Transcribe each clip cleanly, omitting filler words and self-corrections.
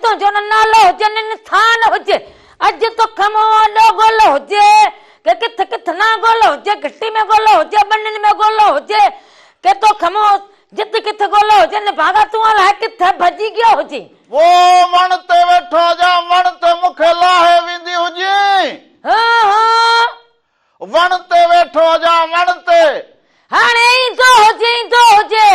تنهنجو نه نالو هجي نه نٿان هجي. اڄ توکي مون وڏو ڳولو هجي. ڪي ڪٿ ڪٿ نه ڳولو هجي، گهٽي ۾ ڳولو هجي، ٻنين ۾ ڳولو هجي. ڪي توکي مون جت ڪٿ ڳولو هجي، نڀاڳا تون الائي ڪٿ ڀڄي گيو هجين. وو وڻ تي ويٺو هجان، وڻ تي مون کي لاهي ويندي هجين. هون هون. وڻ تي ويٺو هجان، وڻ تي. هاڻي ايندو هجي، ايندو هجي.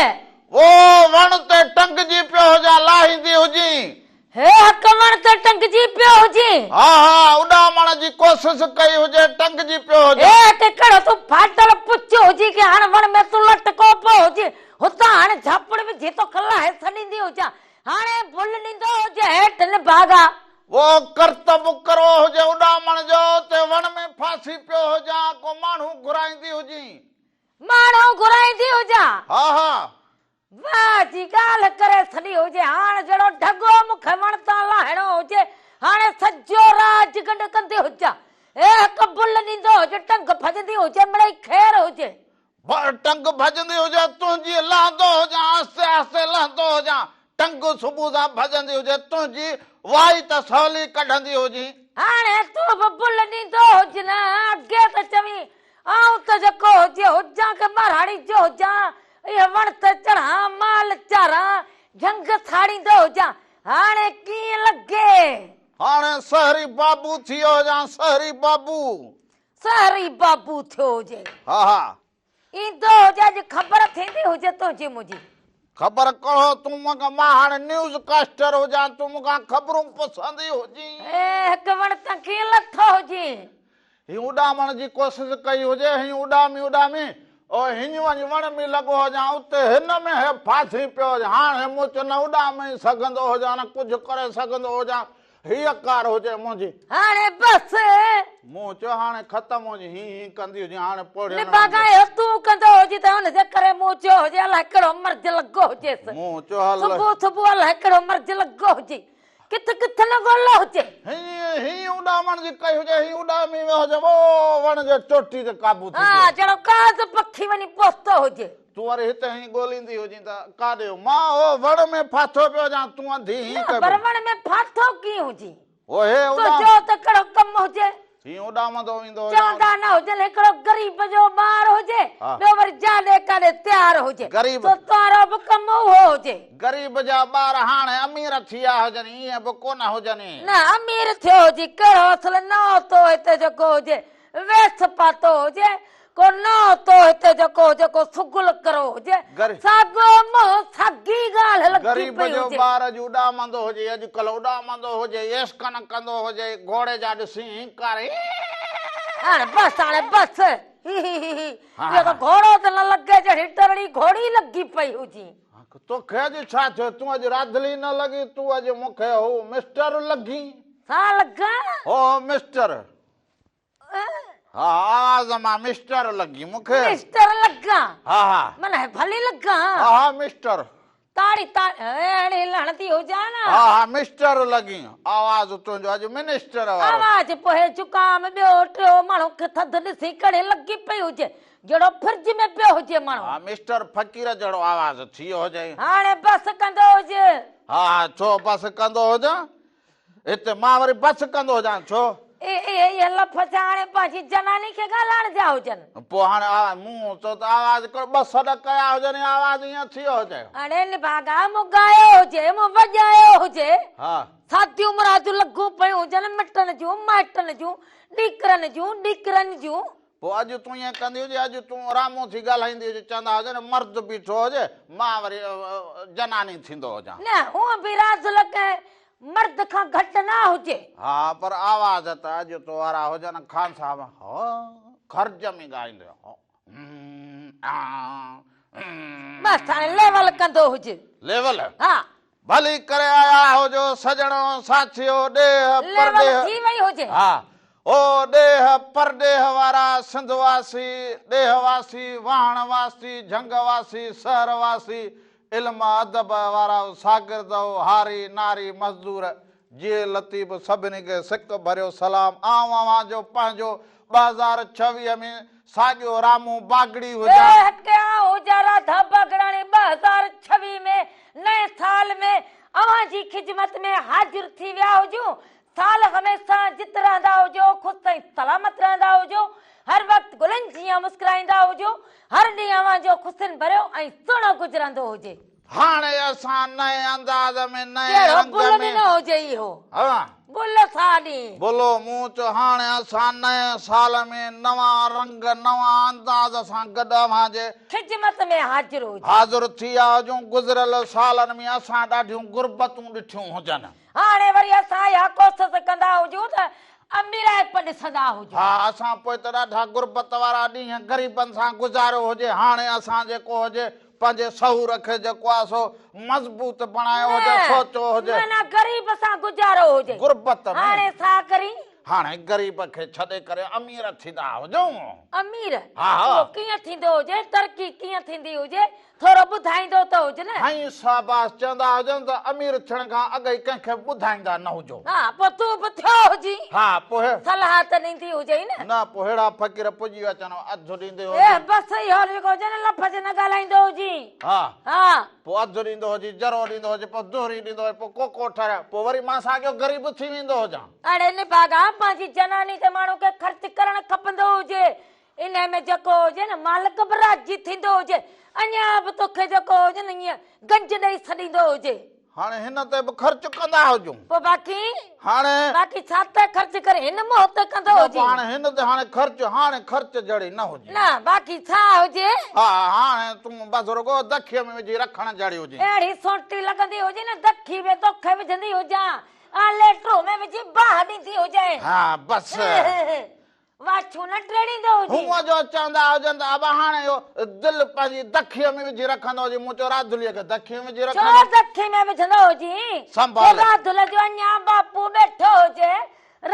وو وڻ تي ٽنگجي پيو هجان، لاهيندي هجين. هي حق وڻ تي ٽنگجي پيو هجين. ها ها، اڏامڻ جي ڪوشش ڪئي هجي، ٽنگجي پيو هجان. هي حق ڪهڙو تون ڦاٽل پڇ هجين ڪي هاڻ وڻ ۾ تون لٽڪو پيو هجين. هتان هاڻ جهاپڙ وجهي توکي لاهي ڇڏيندي هجان. هاڻي ڀل ڏيندو هجي هيٺ نڀاڳا. وو ڪرتب ڪرو هجي اڏامڻ جو، تي وڻ ۾ ڦاسي پيو هجان، ڪو ماڻهو گهرائيندي هجين. ماڻهو گهرائيندي هجان. ها ها. واهه جي ڳالهه ڪري ڇڏي هجي، هاڻ جهڙو ڍڳو مون کي وڻ تان لاهڻو هجي، هاڻي سڄو راڄ گڏ ڪندي هجان. هي هڪ بل ڏيندو هجي، ٽنگ ڀڄندي هجي، مڙئي خير هجي. ٽنگ ڀڄندي هجي، تنهنجي لهندو هجان، آهستي آهستي لهندو هجان، ٽنگ صبح سان ڀڄندي هجي، تنهنجي وائي ته سولي ڪڍندي هجين. هاڻي تون به بل ڏيندو هجين، اڳي ته چوين، آئون ته جيڪو هجي هجان ڪي ٻهراڙي جو هجان، اهي وڻ تي چڙهان، مال چاران، جهنگ ساڙيندو هجان، هاڻي ڪيئن لڳي؟ هاڻي سهري بابو ٿي ويو هجان، سهري بابو. سهري بابو ٿيو هجي. ها ها. ايندو هجي اڄ خبر ٿيندي هجي تنهنجي منهنجي. خبر ڪهڙو تون مون کان مان هاڻي نيوز ڪاسٽر هجان تون مون کان خبرون پڇندي هجين. هي هڪ وڻ تان ڪيئن لٿو هجين. هي اڏامڻ جي ڪوشش ڪئي هجي هي اڏامي اڏامي او هڃ وڃ وڻ ۾ لڳو هجان اتي هن ۾ هي ڦاسي پيو هجان هاڻ هي مون چ نه اڏامي سگهندو هجان نه ڪجهه ڪري سگهندو هجان هيء ڪار هجي منهنجي. هاڻي بس. مون چيو هاڻي ختم هجي هين هين ڪندي هجي هاڻي پوڙهي نه نڀاڳا اهو تون ڪندو هجي ته ان جي ڪري مون چيو هجي الائي ڪهڙو مرض لڳو هجيس. مون چيو هل. صبح صبح الائي ڪهڙو مرض لڳو هجي. ڪٿ ڪٿ نه ڳولو هجي. هين هين اڏامڻ جي ڪئي هجي هين اڏامي ويو هجي وو وڻ جي چوٽي تي قابو ٿي ها پيو. جهڙو قاز پکي وڃي پهتو هجي. تون وري هتي هين ڳوليندي هجين ته ڪاڏي هو. مان هو وڻ ۾ ڦاٿو پيو هجان، تون انڌي هين نه ڪبي. پر وڻ ۾ ڦاٿو ڪيئن هجين؟ هو هي اڏام. تنهنجو ته ڪهڙو ڪم هجي. هين اڏامندو ويندو هجان. چوندا نه هجن هڪڙو غريب جو ٻار هجي، ٻيو وري جاڏي ڪاڏي تيار هجي. غريب. سو تنهنجو به ڪم اهو هجي. غريب جا ٻار هاڻي امير ٿي ويا هجن، ائين به ڪونه هجن. نه امير ٿيو هجي، ڪهڙو اصل نئون تو هتي جيڪو هجي. ويس پاتو هجي، ڪو نئون تو هتي جيڪو هجي، ڪو سگل ڪرو هجي، ساڳيو منهن ساڳي ڳالهه لڳي غريب پئي جو هجي. ٻار اڄ اڏامندو هجي، اڄڪلهه اڏامندو هجي، عيش ڪن ڪندو هجي، گهوڙي جا ڏسي هينڪار هي. هاڻي بس هاڻي بس هي هي هي هي اهو ته گهوڙو ته نه لڳي جهڙي ٽرڙي گهوڙي لڳي پئي هجي. توکي اڄ ڇا ٿيو، تون اڄ راڌلي نه لڳي، تون اڄ مون کي هو مسٽر لڳين. ڇا لڳان؟ هو مسٽر. ها آواز مان مسٽر لڳي مون کي. مسٽر لڳان. ها ها. معنيٰ ڀلي لڳان. ها ها مسٽر. تاڙي تاڙي اهڙي لهڻدي هجان نه. ها ها مسٽر لڳي آواز تنهنجو اڄ منسٽر وارو. آواز پوء هي زڪام ٻيو ٽيو ماڻهو کي ٿڌ ڏسي ڪهڙي لڳي پئي هجي جهڙو فرج ۾ پيو هجي ماڻهو. ها مسٽر فقير جهڙو آواز ٿي ويو هجئي. هاڻي بس ڪندو هج. ها ها ڇو بس ڪندو هجان. هتي مان وري بس ڪندو هجان ڇو؟ اي اهي لفظ هاڻي پنهنجي جناني کي ڳالهائڻ جا هجن. پوء هاڻي آواز مون چيو ته آواز ڪر ٻه سڏ ڪيا هجن يا آواز ائين ٿي ويو هجي. اڙي نڀاڳا مون ڳايو هجي مون وڄايو هجي. ها. ساديون مراديون لڳون پيون هجن مٽن جون مائٽن جون ڏيڪرن جون ڏيڪرن جون. پوء اڄ تون ائين ڪندي هجي اڄ تون رامون ٿي ڳالهائيندي هجي چوندا هجن مرد بيٺو هجي مان وري جناني ٿيندو هجان. نه هونء به راضل ڪنهن مرد کان گهٽ نه هجي. ها پر آواز ته اڄ تو وارا هجن خان صاحب ها خرج ۾ ڳائيندي ها بس هاڻي ليول ڪندو هج. ليول؟ ها. ڀلي ڪري آيا هجو سڄڻو ساٿيو ڏيهه ليول پرڏيهه. ٿي وئي هجي. ها او ڏيهه پرڏيهه وارا سنڌ واسي ڏيهه واسي واهڻ واسي جهنگ واسي شهر واسي علم ادب وارا شاگردؤ، هاري ناري مزدور، جيئي لطيف سڀني کي سڪ ڀريو سلام، آئون اوهان جو پنهنجو 2026 ۾ ساڳيو رامون باگڙي هجان. اي حق آئون هجان راڌا باگڙاڻي 2026 ۾ نئين سال ۾ اوهان جي خدمت ۾ حاضر ٿي ويا هجون. سال هميشه جت رهندا هجو، خوش ۽ سلامت رهندا هجو، هر وقت گلن جيان مسڪرائيندا هجو، هر ڏينهن اوهان جو خوشين ڀريو ۽ سهڻو گذرندو هجي. هاڻي اسان نئين انداز ۾ نئين ڪهڙو رنگ بل ۾. ڏنو هجي اهو. ها. بل سا ڏينهن. بلو مون چيو هاڻي اسان نئين سال ۾ نوان رنگ نوان انداز سان گڏ اوهان جي. خدمت ۾ حاضر هجون. حاضر ٿي ويا هجون. گذريل سالن ۾ اسان ڏاڍيون غربتون ڏٺيون هجن. هاڻي وري اسان اها ڪوشش ڪندا هجون ته اميرائپ ڏسندا هجون. ها اسان پوء ته ڏاڍا غربت وارا ڏينهن غريبن سان گذاريو هجي هاڻي اسان جيڪو هجي پنهنجي سهور کي جيڪو آهي سو مضبوط بڻايو هجي، نه، سوچيو هجي. معنيٰ غريب سان گذارو هجي. غربت ۾. هاڻي ڇا ڪرين؟ هاڻي غريب کي ڇڏي ڪري امير ٿيندا هجون. امير؟ ها ها. اهو ڪيئن ٿيندو هجي، ترقي ڪيئن ٿيندي هجي، ٿورو ٻڌائيندو ته هج نه. سائين شاباس چوندا هجن ته امير ٿيڻ کان اڳ ئي ڪنهن کي به ٻڌائيندا نه هجو. ها پوء تون به ٿيو هجين. ها پوء. صلاح ته ڏيندي هجين نه. نه پوء ههڙا فقير پڄي اچن اڌ ڏيندي هجين. اي بس اهو جيڪو هجي نه لفظ نه ڳالهائيندو هجين. ها. ها. پوء اڌ ڏيندو هجين ذرو ڏيندو هجين پوء دهري ڏيندو هجين پوء ڪوڪو ٺهرائي پوء وري مان ساڳيو غريب ٿي ويندو هجان. اڙي نڀاڳا پنهنجي جناني تي ماڻهو کي خرچ ڪرڻ کپندو هجي. انهيء ۾ جيڪو هجي نه مالڪ به راضي ٿيندو هجي، اڃا به توکي جيڪو هجي نه ائين گنج ڏئي سڏيندو هجي. هاڻي هن تي به خرچ ڪندا هجون. پوء باقي؟ هاڻي. باقي ڇا تي خرچ ڪرين، هن منهن تي ڪندو نه هجين. پوء هاڻي هن تي هاڻي خرچ، هاڻي خرچ جهڙي نه هجين. نه باقي ڇا هجي؟ ها هاڻي تون بس رڳو دکيء ۾ وجهي رکڻ جهڙي هجين. اهڙي سونٽي لڳندي هجي نه دکي ۾ توکي وجهندي هجان، آلي ٽوهه ۾ وجهي باهه ڏيندي هجين. ها بس. واڇون نه ٽيڙيندو هجي. هونء جو چوندا هجن ته ابا هاڻي اهو دل پنهنجي دکيء ۾ وجهي رکندو هجي. مون چيو راڌليء کي دکيء ۾ وجهي ڇو رکندو؟ دکي ۾ وجهندو هجي؟ سنڀال. جو راڌل جو اڃا باپو ٻيٺو هجي،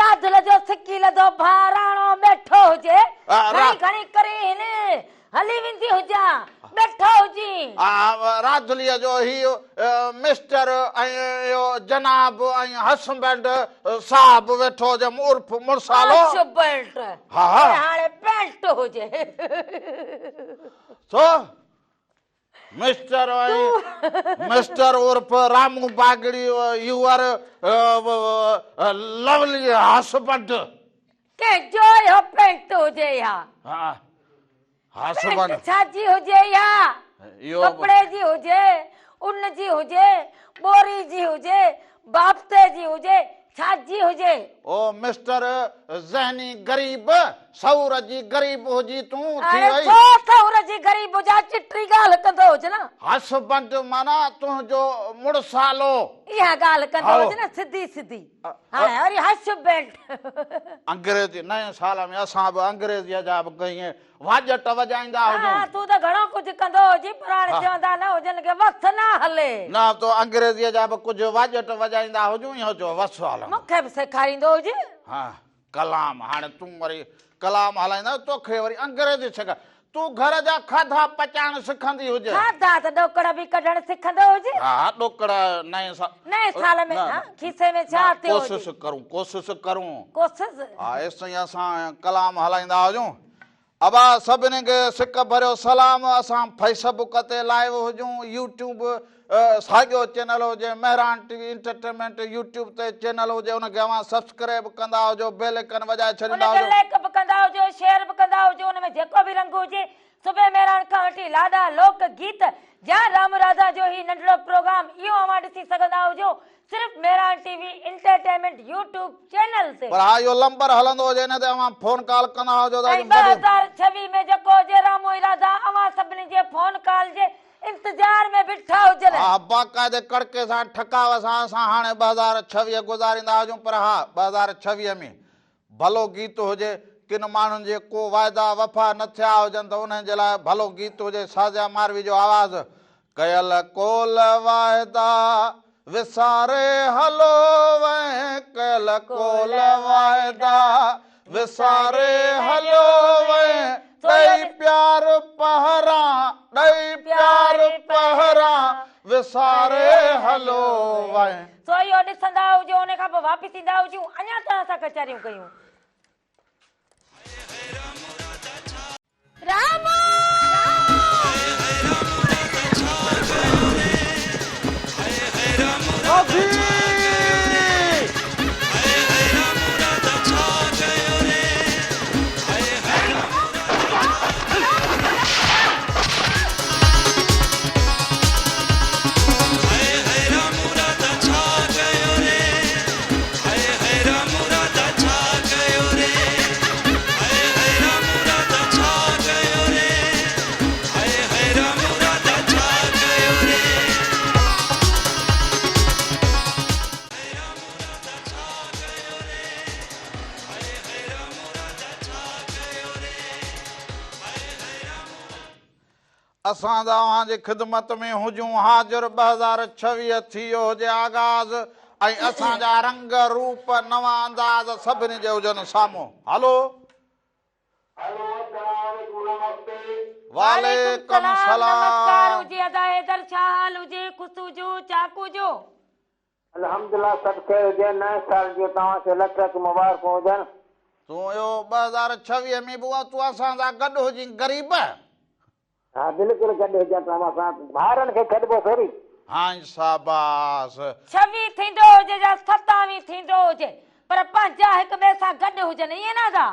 راڌل جو سڪي لڌو ڀاء راڻو ٻيٺو هجي، گهڻي گهڻي ڪري هن هلي ويندي هجان، ٻيٺو هجين. راڌليء جو هيء مسٽر ۽ اهو جناب ۽ هسبنڊ صاحب ويٺو هجي، عرف مڙسالو. هسبنڊ ها ها. هاڻي بيلٽ هجي. سو مسٽر ۽ مسٽر عرف Ramu Bagri your lovely husband. ڪنهن جو اهو پينٽ هجي ها. ها هسبنڊ. پينٽ ڇا جي هجي ها؟ ڪپڙي جي هجي، ان جي هجي، ٻوري جي هجي، بافتي جي هجي، ڇا جي هجي؟ او مسٽر ذهني غريب، سئور جي غريب هجي تون ٿي اڙي وئي. ڇو سئور جي غريب هجان، چٽي ڳالهه ڪندو هج نه. هسبنڊ معنيٰ تنهنجو مڙسالو. اها ڳالهه ڪندو هج نه سڌي سڌي. هاڻي وري هسبنڊ. انگريزي نئين سال ۾ اسان به انگريزيء جا به ڪئين واڄٽ وڄائيندا هجون. ها تون ته گهڻو ڪجهه ڪندو هجين پر هاڻي چوندا نه هجن کي وس نه هلي. نه تو انگريزيء جا به ڪجهه واڄٽ وڄائيندا هجون اهو جو وس هلندو. مون کي به سيکاريندو هجين. ها ڪلام هاڻي تون وري ڪلام هلائيندا توکي وري انگريزي سيکار تون گهر جا کاڌا پچائڻ سکندي هجين. کاڌا ته ڏوڪڙ به ڪڍڻ سکندو هجين. ها ها ڏوڪڙ نئين سال. نئين سال ۾ ها کيسي ۾ ڇا ٿيو هجي. ڪوشش ڪرون ڪوشش ڪرون. ڪوشش. ها ايستائين اسان ڪلام هلائيندا هجون. ابا سڀني کي سڪ ڀريو سلام اسان فيس بڪ تي لائيو هجون يوٽيوب ساڳيو چينل هجي Mehran T V entertainment YouTube تي چينل هجي ان کي اوهان سبسڪرائب ڪندا هجو بيل ائڪن وڄائي ڇڏيندا ان کي هجو. لائيڪ به ڪندا هجو شيئر به ڪندا هجو ان ۾ جيڪو به رنگ هجي صبح مهراڻ کان وٺي لاڏا لوڪ گيت يا رام راڌا جو هي ننڍڙو پروگرام اهو اوهان ڏسي سگهندا هجو صرف Mehran T V entertainment YouTube channel تي. پر ها اهو لمبر هلندو هجي ان تي اوهان فون ڪال ڪندا هجو ته ۽ 2026 ۾ جيڪو هجي رامو ۽ راڌا اوهان سڀني جي فون ڪال جي انتظار ۾ بيٺا هجن. ها باقاعدي ڪڙڪي سان ٺڪاء سان اسان هاڻي 2026 گذاريندا هجون پر ها 2026 ۾ ڀلو گيت هجي ڪن ماڻهن جي ڪو وعدا وفا نه ٿيا هجن ته انهن جي لاء ڀلو گيت هجي سازيا ماروي جو آواز ڪيل قول واعدا وساري هلو وئين ڪيل قول واعدا وساري هليو وئين ڏئي پيار پهران ڏئي پيار پهران وساري هليو وئين. سو اهو ڏسندا هجو ان کان پوء واپس ايندا هجون اڃا توهان سان ڪچهريون ڪيون. رامو! اسان ته اوهان جي خدمت ۾ هجون حاضر 2026 ٿي ويو هجي آغاز ۽ اسان جا رنگ روپ نوان انداز سڀني جي هجن سامهون. هلو. هلو السلام عليڪم نمستي. وعليڪم سلام نمسڪار سلام. هجي ادا حيدر ڇا حال هجي خوش هجو چاڪ هجو. الحمدلله سڀ خير هجي نئين سال جون توهان کي لک لک مبارڪون هجن. تون اهو 2026 ۾ به تون اسان سان گڏ هجين غريب. ها بلڪل گڏ هجان توهان سان ڀائرن کي ڇڏبو ٿوري. هائين شاباس. ڇويهه ٿيندو هجي يا ستاويهه ٿيندو هجي پر پنهنجا هڪ ٻئي سان گڏ هجن ائين نه ادا.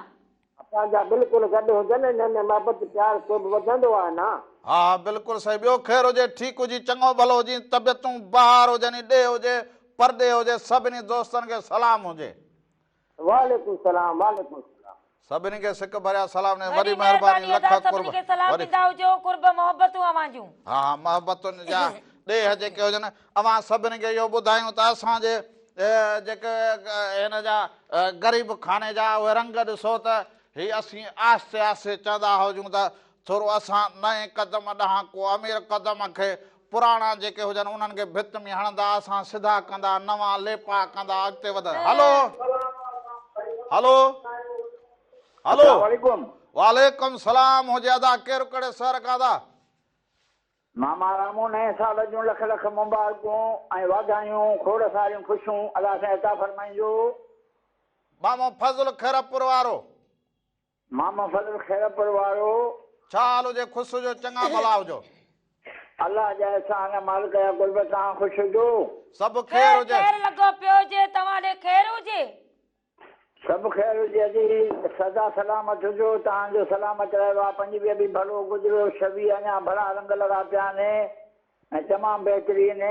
پنهنجا بلڪل گڏ هجن انهن ۾ محبت پيار سوڀ وڌندو آهي نه. ها ها بلڪل صحيح ٻيو خير هجي ٺيڪ هجي چڱو ڀلو هجين طبيعتون بهار هجن ڏيهه هجي پرڏيهه هجي سڀني دوستن کي سلام هجي. وعليڪم السلام وعليڪم السلام. سڀني کي سڪ ڀريا سلام ڏي وڏي وڏي مهرباني مهرباني ادا لک سڀني قرب کي سلام وڏي ڏيندا هجو قرب محبتون اوهان جون. ها ها محبتن جا ڏيهه جيڪي هجن اوهان سڀني کي اهو ٻڌايون ته اسان جي جيڪي هن جا غريب خاني جا اهي رنگ ڏسو ته هي اسين آهستي آهستي چوندا هجون ته ٿورو اسان نئين قدم ڏانهن ڪو امير قدم کي پراڻا جيڪي هجن انهن کي ڀت ۾ هڻندا اسان سڌا ڪندا نوان ليپا ڪندا اڳتي وڌندا هلو هلو هلو السلام عليڪم. وعليڪم سلام هجي ادا ڪير ڪهڙي شهر کان ادا. ماما رامو نئين سال جون لک لک مبارڪون ۽ واڌايون کوڙ ساريون خوشيون الله سائين عطا فرمائيندو. مامو فضل خيرپور وارو. ماما فضل خيرپور وارو. ڇا حال هجي خوش هجو چڱا ڀلا هجو. الله جا احسان مالڪ جا قرب توهان خوش هجو. سڀ خير خير هجي. خير لڳو پيو هجي توهان ڏي خير هجي. سڀ خير هجي ادي سدا سلامت هجو توهان جو سلامت رهيو آ پنجويهه به ڀلو گذريو ڇويهه اڃا ڀلا رنگ لڳا پيا آهن ۽ تمام بهترين.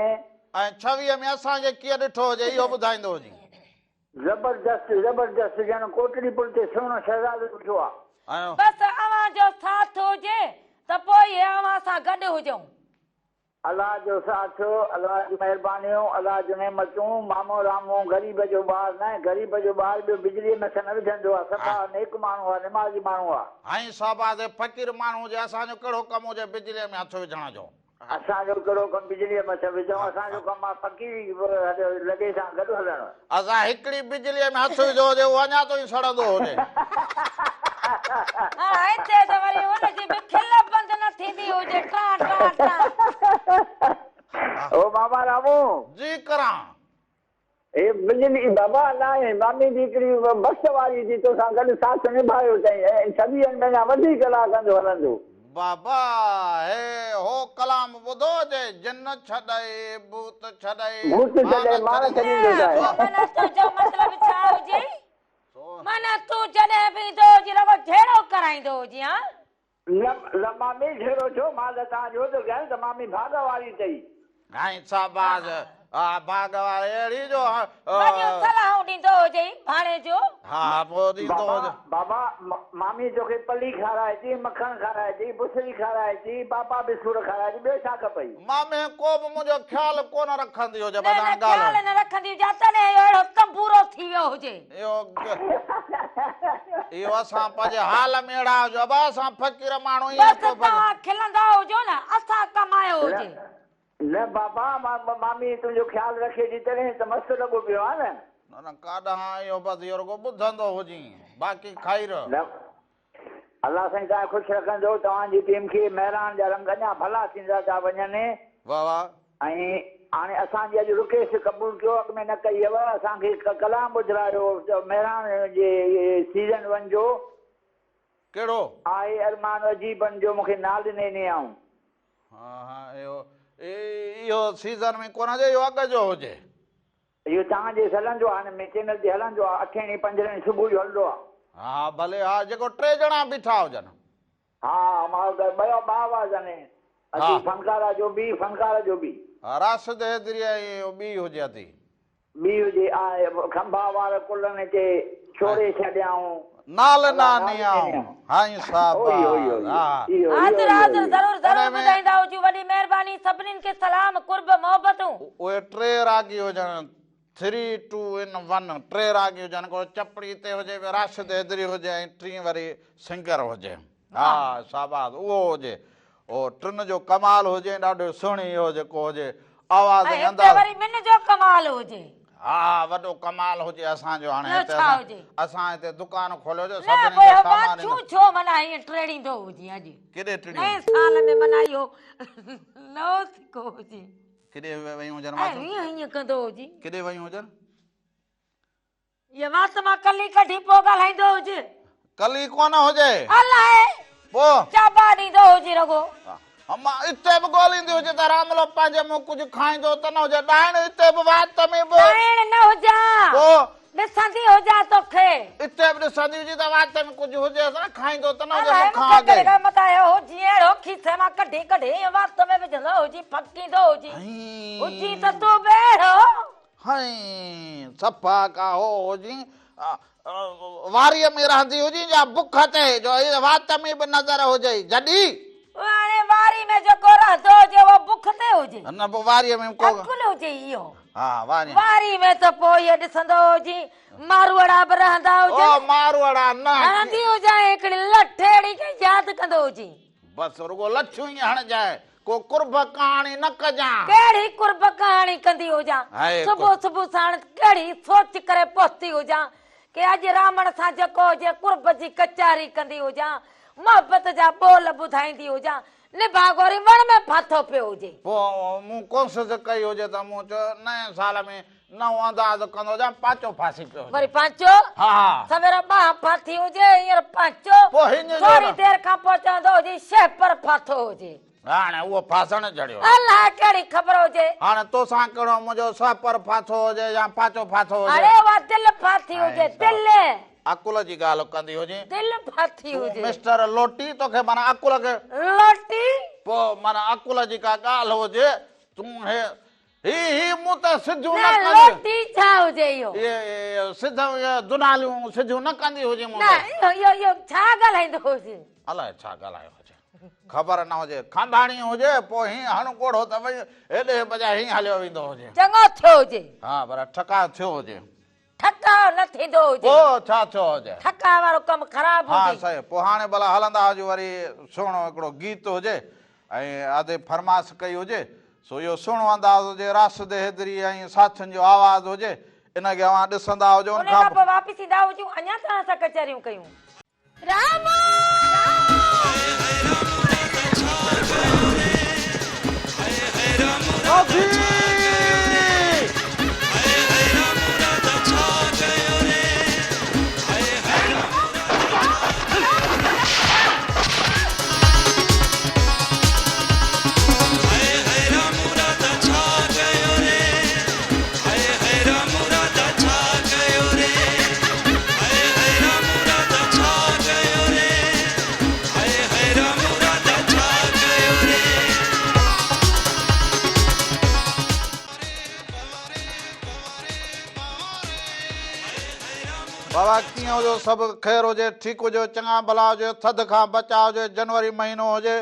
۽ ڇويهه ۾ اسان کي ڪيئن ڏٺو هجي اهو ٻڌائيندو هجين. زبردست زبردست ڄڻ ڪوٽڙي پل تي سهڻو شهزادو بيٺو آ. ۽. بس اوهان جو ساٿ هجي ته پوء ئي اوهان سان گڏ هجون. الله جو ساٿ، الله جون مهربانيون، الله جون نعمتون، مامو رامو غريب جو ٻار نه، غريب جو ٻار ٻيو بجليء ۾ هٿ نه وجهندو آ، صفا نيڪ ماڻهو آ، نمازي ماڻهو آ. هائين شهباز هي فقير ماڻهو هجي اسان جو ڪهڙو ڪم هجي بجليء ۾ هٿ وجهڻ جو. اسان جو ڪهڙو ڪم بجليء ۾ هٿ وجهون، اسان جو ڪم آ فقيري لڏي سان گڏ هلڻ. اسان هڪڙي بجليء ۾ هٿ وجهو هجي اهو اڃا تائين سڙندو هجي. ها هتي ته وري ان جي به کل بند نه ٿيندي هجي ٽان ٽان ٽان. او ماما رامو. جي ڪران. هي بجلي بابا ناهي مامي جي هڪڙي بخت واري ٿي توسان گڏ ساٿ نڀايو اٿئي ۽ ڇويهن مهينا وڌيڪ ڪلاڪن جو هلندو. بابا هي هو ڪلام ٻڌو جي جن ڇڏئي ڀوت ڇڏئي ڀوت ڇڏئي مان مان نه ڇڏيندو ڇڏيندو سانء. معنيٰ تنهنجو مطلب ڇا هجي؟ معنيٰ تون جڏهن به ايندو هجين رڳو جهيڙو ڪرائيندو هجين ها؟ نه نه مامي جهيڙو ڇو مان ته توهان جو ٿو ڪيان ته مامي ڀاڳ واري اٿئي. سائين شاباس ها ڀاڳ واري اهڙي جو وڏيون صلاحون ڏيندو هجئي ڀاڻيجو. ها پوء ڏيندو بابا هجي. بابا مامي توکي پلي کارائي ٿي مکڻ کارائي ٿي بصري کارائي ٿي پاپا به سور کارائي ٿي ٻيو ڇا کپئي. مامي ڪو به منهنجو خيال ڪونه رکندي هجي نه بس نه هاڻ خيال ڳالهه. نه رکندي هجي ها تڏهن اهو اهڙو تنبورو ٿي ويو هجي. اهو اهو اسان پنهنجي حال ۾ اهڙا هجو ابا اسان فقير ماڻهو ائين بس ڪو توهان کلندا هجو نه اسان ڪمايو هجي. نه بابا مامي تنهنجو خيال رکي ٿي تڏهن ته مست لڳو پيو آهين نه. نه نه ڪاڏانهن اهو بس اهو رڳو ٻڌندو هجين باقي خير. نه الله سائين توهان کي خوش رکندو توهان جي ٽيم کي مهراڻ جا رنگ اڃا ڀلا ٿيندا ٿا وڃن. واه واه. ۽ هاڻي اسان جي اڄ رڪيسٽ قبول ڪيو اڳ ۾ نه ڪئي هيو اسان کي ڪلام ٻڌرايو مهراڻ جي سيزن ون جو. ڪهڙو؟ آهي ارمان عجيبن جو مون کي نال نينيائون. ها ها اهو اهو سيزن ۾ ڪونه هجي اهو اڳ جو هجي. اهو توهان جي هلندو آهي هن ۾ چينل تي هلندو آهي اٺين ڏينهن پنجرين ڏينهن صبح جو هلندو آهي. ها ها ڀلي ها جيڪو ٽي ڄڻا بيٺا هجن. ها ها مان ٻه ٻه آواز آهن ادي فنڪارا جو به فنڪار جو به. ها راشد حيدري ۽ ٻي هجي ادي. ٻي هجي آء کنڀا وار ڪلهن تي ڇوڙي ڇڏيائون. نال نانيائون هائين صاحب ها. حاضر حاضر ضرور ضرور ٻڌائيندا هجون وڏي مهرباني سڀنين کي سلام قرب محبتون. اهي ٽي راڳي هجن three two in one T راڳي هجن هڪڙو چپڙي تي هجي ٻيو راشد حيدري هجي ۽ ٽين وري سنگر هجي ها شاباس اهو هجي. اهو ٽن جو ڪمال هجي ۽ ڏاڍو سهڻي اهو جيڪو هجي آواز ۽ ۽ هتي انداز. وري ٻن جو ڪمال هجي. ها وڏو ڪمال هجي اسان جو هاڻي ٻيو هتي ڇا اسان هجي؟ اسان هتي دڪان کوليو جو نه سڀني پوء جو اهو سامان واڇون ايندو. ڇو معنيٰ هيئن ٽيڙيندو هجي اڄ ڪيڏي ٽڙيون؟ نئين سال ۾ معنيٰ اهو نئون سڪو هجي. ڪيڏي ويون هجن ۽ واڇون؟ هيئن هيئن ڪندو هجي. ڪيڏي ويون هجن؟ اهي وات مان ڪلي ڪڍي پوء ڳالهائيندو هج. ڪلي ڪونه هجي. الائي. پوء. چاٻا ڏيندو هجي رڳو. اما اتي به ڳوليندي هجي ته راملو پنهنجي منهن ڪجهه کائيندو ته نه هجي. ڏائڻ اتي به وات ۾ به. ڏائڻ نه هجان. پوء. ڏسندي هجان توکي. اتي به ڏسندي هجي ته وات ۾ ڪجهه هجيس نه کائيندو ته نه هجي الائي مون کان مون کي اڳي. ڪهڙي ڳالهه متان اهو هجي اهڙو کيسي مان ڪڍي ڪڍي ائين وات ۾ وجهندو هجي ڦڪيندو هجي. هجين ته تون به اهڙو. هئين صفا ڪا هو هجين واريء ۾ رهندي هجين يا بک تي جو وات ۾ به نظر هجئي جڏي. هاڻي واري ۾ جيڪو رهندو هجي اهو بک تي هجي. نه پوء واريء ۾ ڪو. عقل هجئي اهو. ها واري. واري ۾ ته پوء اهي ڏسندو هجين ماروئڙا به رهندا هجن. او ماروئڙا نه. هڻندي هجانء هڪڙي لٺ اهڙي کي ياد ڪندو هجين. بس رڳو لٺيون ئي هڻجانء. ڪو قرب ڪهاڻي نه ڪجان. ڪهڙي قرب ڪهاڻي ڪندي هجان. صبح صبح ساڻ ڪهڙي سوچ ڪري پهتي هجان ڪي اڄ رامڻ سان جيڪو هجي قرب جي ڪچهري ڪندي هجان، محبت جا ٻول ٻڌائيندي هجان، نڀاڳ وري وڻ ۾ ڦاٿو پيو هجي. پوء مون ڪوشش ڪئي هجي ته مون چيو نئين سال ۾ نئون انداز ڪندو هجان، پانچو ڦاسي پيو هجي. وري پانچو؟ ها. سوير ٻانهن ڦاٿي هجي، هينئر پانچو. پوء هينئر جو ٿوري دير کان پوء چوندو هجي شهپر ڦاٿو هجي. هاڻي اهو ڦاسڻ جھڙيو. الائي ڪهڙي خبر هجي. هاڻي توسان ڪهڙو منهنجو شهپر ڦاٿو هجي يا پانچو ڦاٿو هجي. اڙي اها دل ڦاٿي هجي، دل. عقل جي ڳالهه ڪندي هجين. دل ڦاٿي تون هجي. مسٽر لوٽي توکي معنيٰ عقل کي. لوٽي؟ پوء معنيٰ عقل جي ڪا ڳالهه هجي، تون هي هي هي مون ته سڌيون نه نه ڪندي. لوٽي ڇا هجي اهو. اهي سڌ اهي دناليون سڌيون نه ڪندي هجي مون نه تي. اهو اهو اهو ڇا ڳالهائيندو هجي. الائي ڇا ڳالهايو هجي. خبر نه هجي. کنڀاڻي هجي پوء هين هڻ ڳوڙهو ته وئي هيڏي بجاء هين هليو ويندو هجي. چڱو ٿيو هجي. ها پر ٺڪاء ٿيو هجي. ٺڪاء نه ٿيندو هجي. پوء ڇا ٿيو هجي. ٺڪاء وارو ڪم خراب ها هجي. صحيح پوء هاڻي ڀلا هلندا هجون وري سهڻو هڪڙو گيت هجي ۽ ادي فرماس ڪئي هجي سو اهو سهڻو انداز هجي راشد حيدري ۽ ساٿين جو آواز هجي ان کي اوهان ڏسندا هجو ان ان کان کان پوء واپس ايندا هجون اڃا توهان سان ڪچهريون ڪيون. رامو! بابا ڪيئن هجو سڀ خير هجي ٺيڪ هجو چڱا ڀلا هجو ٿڌ کان بچاء هجي جنوري مهينو هجي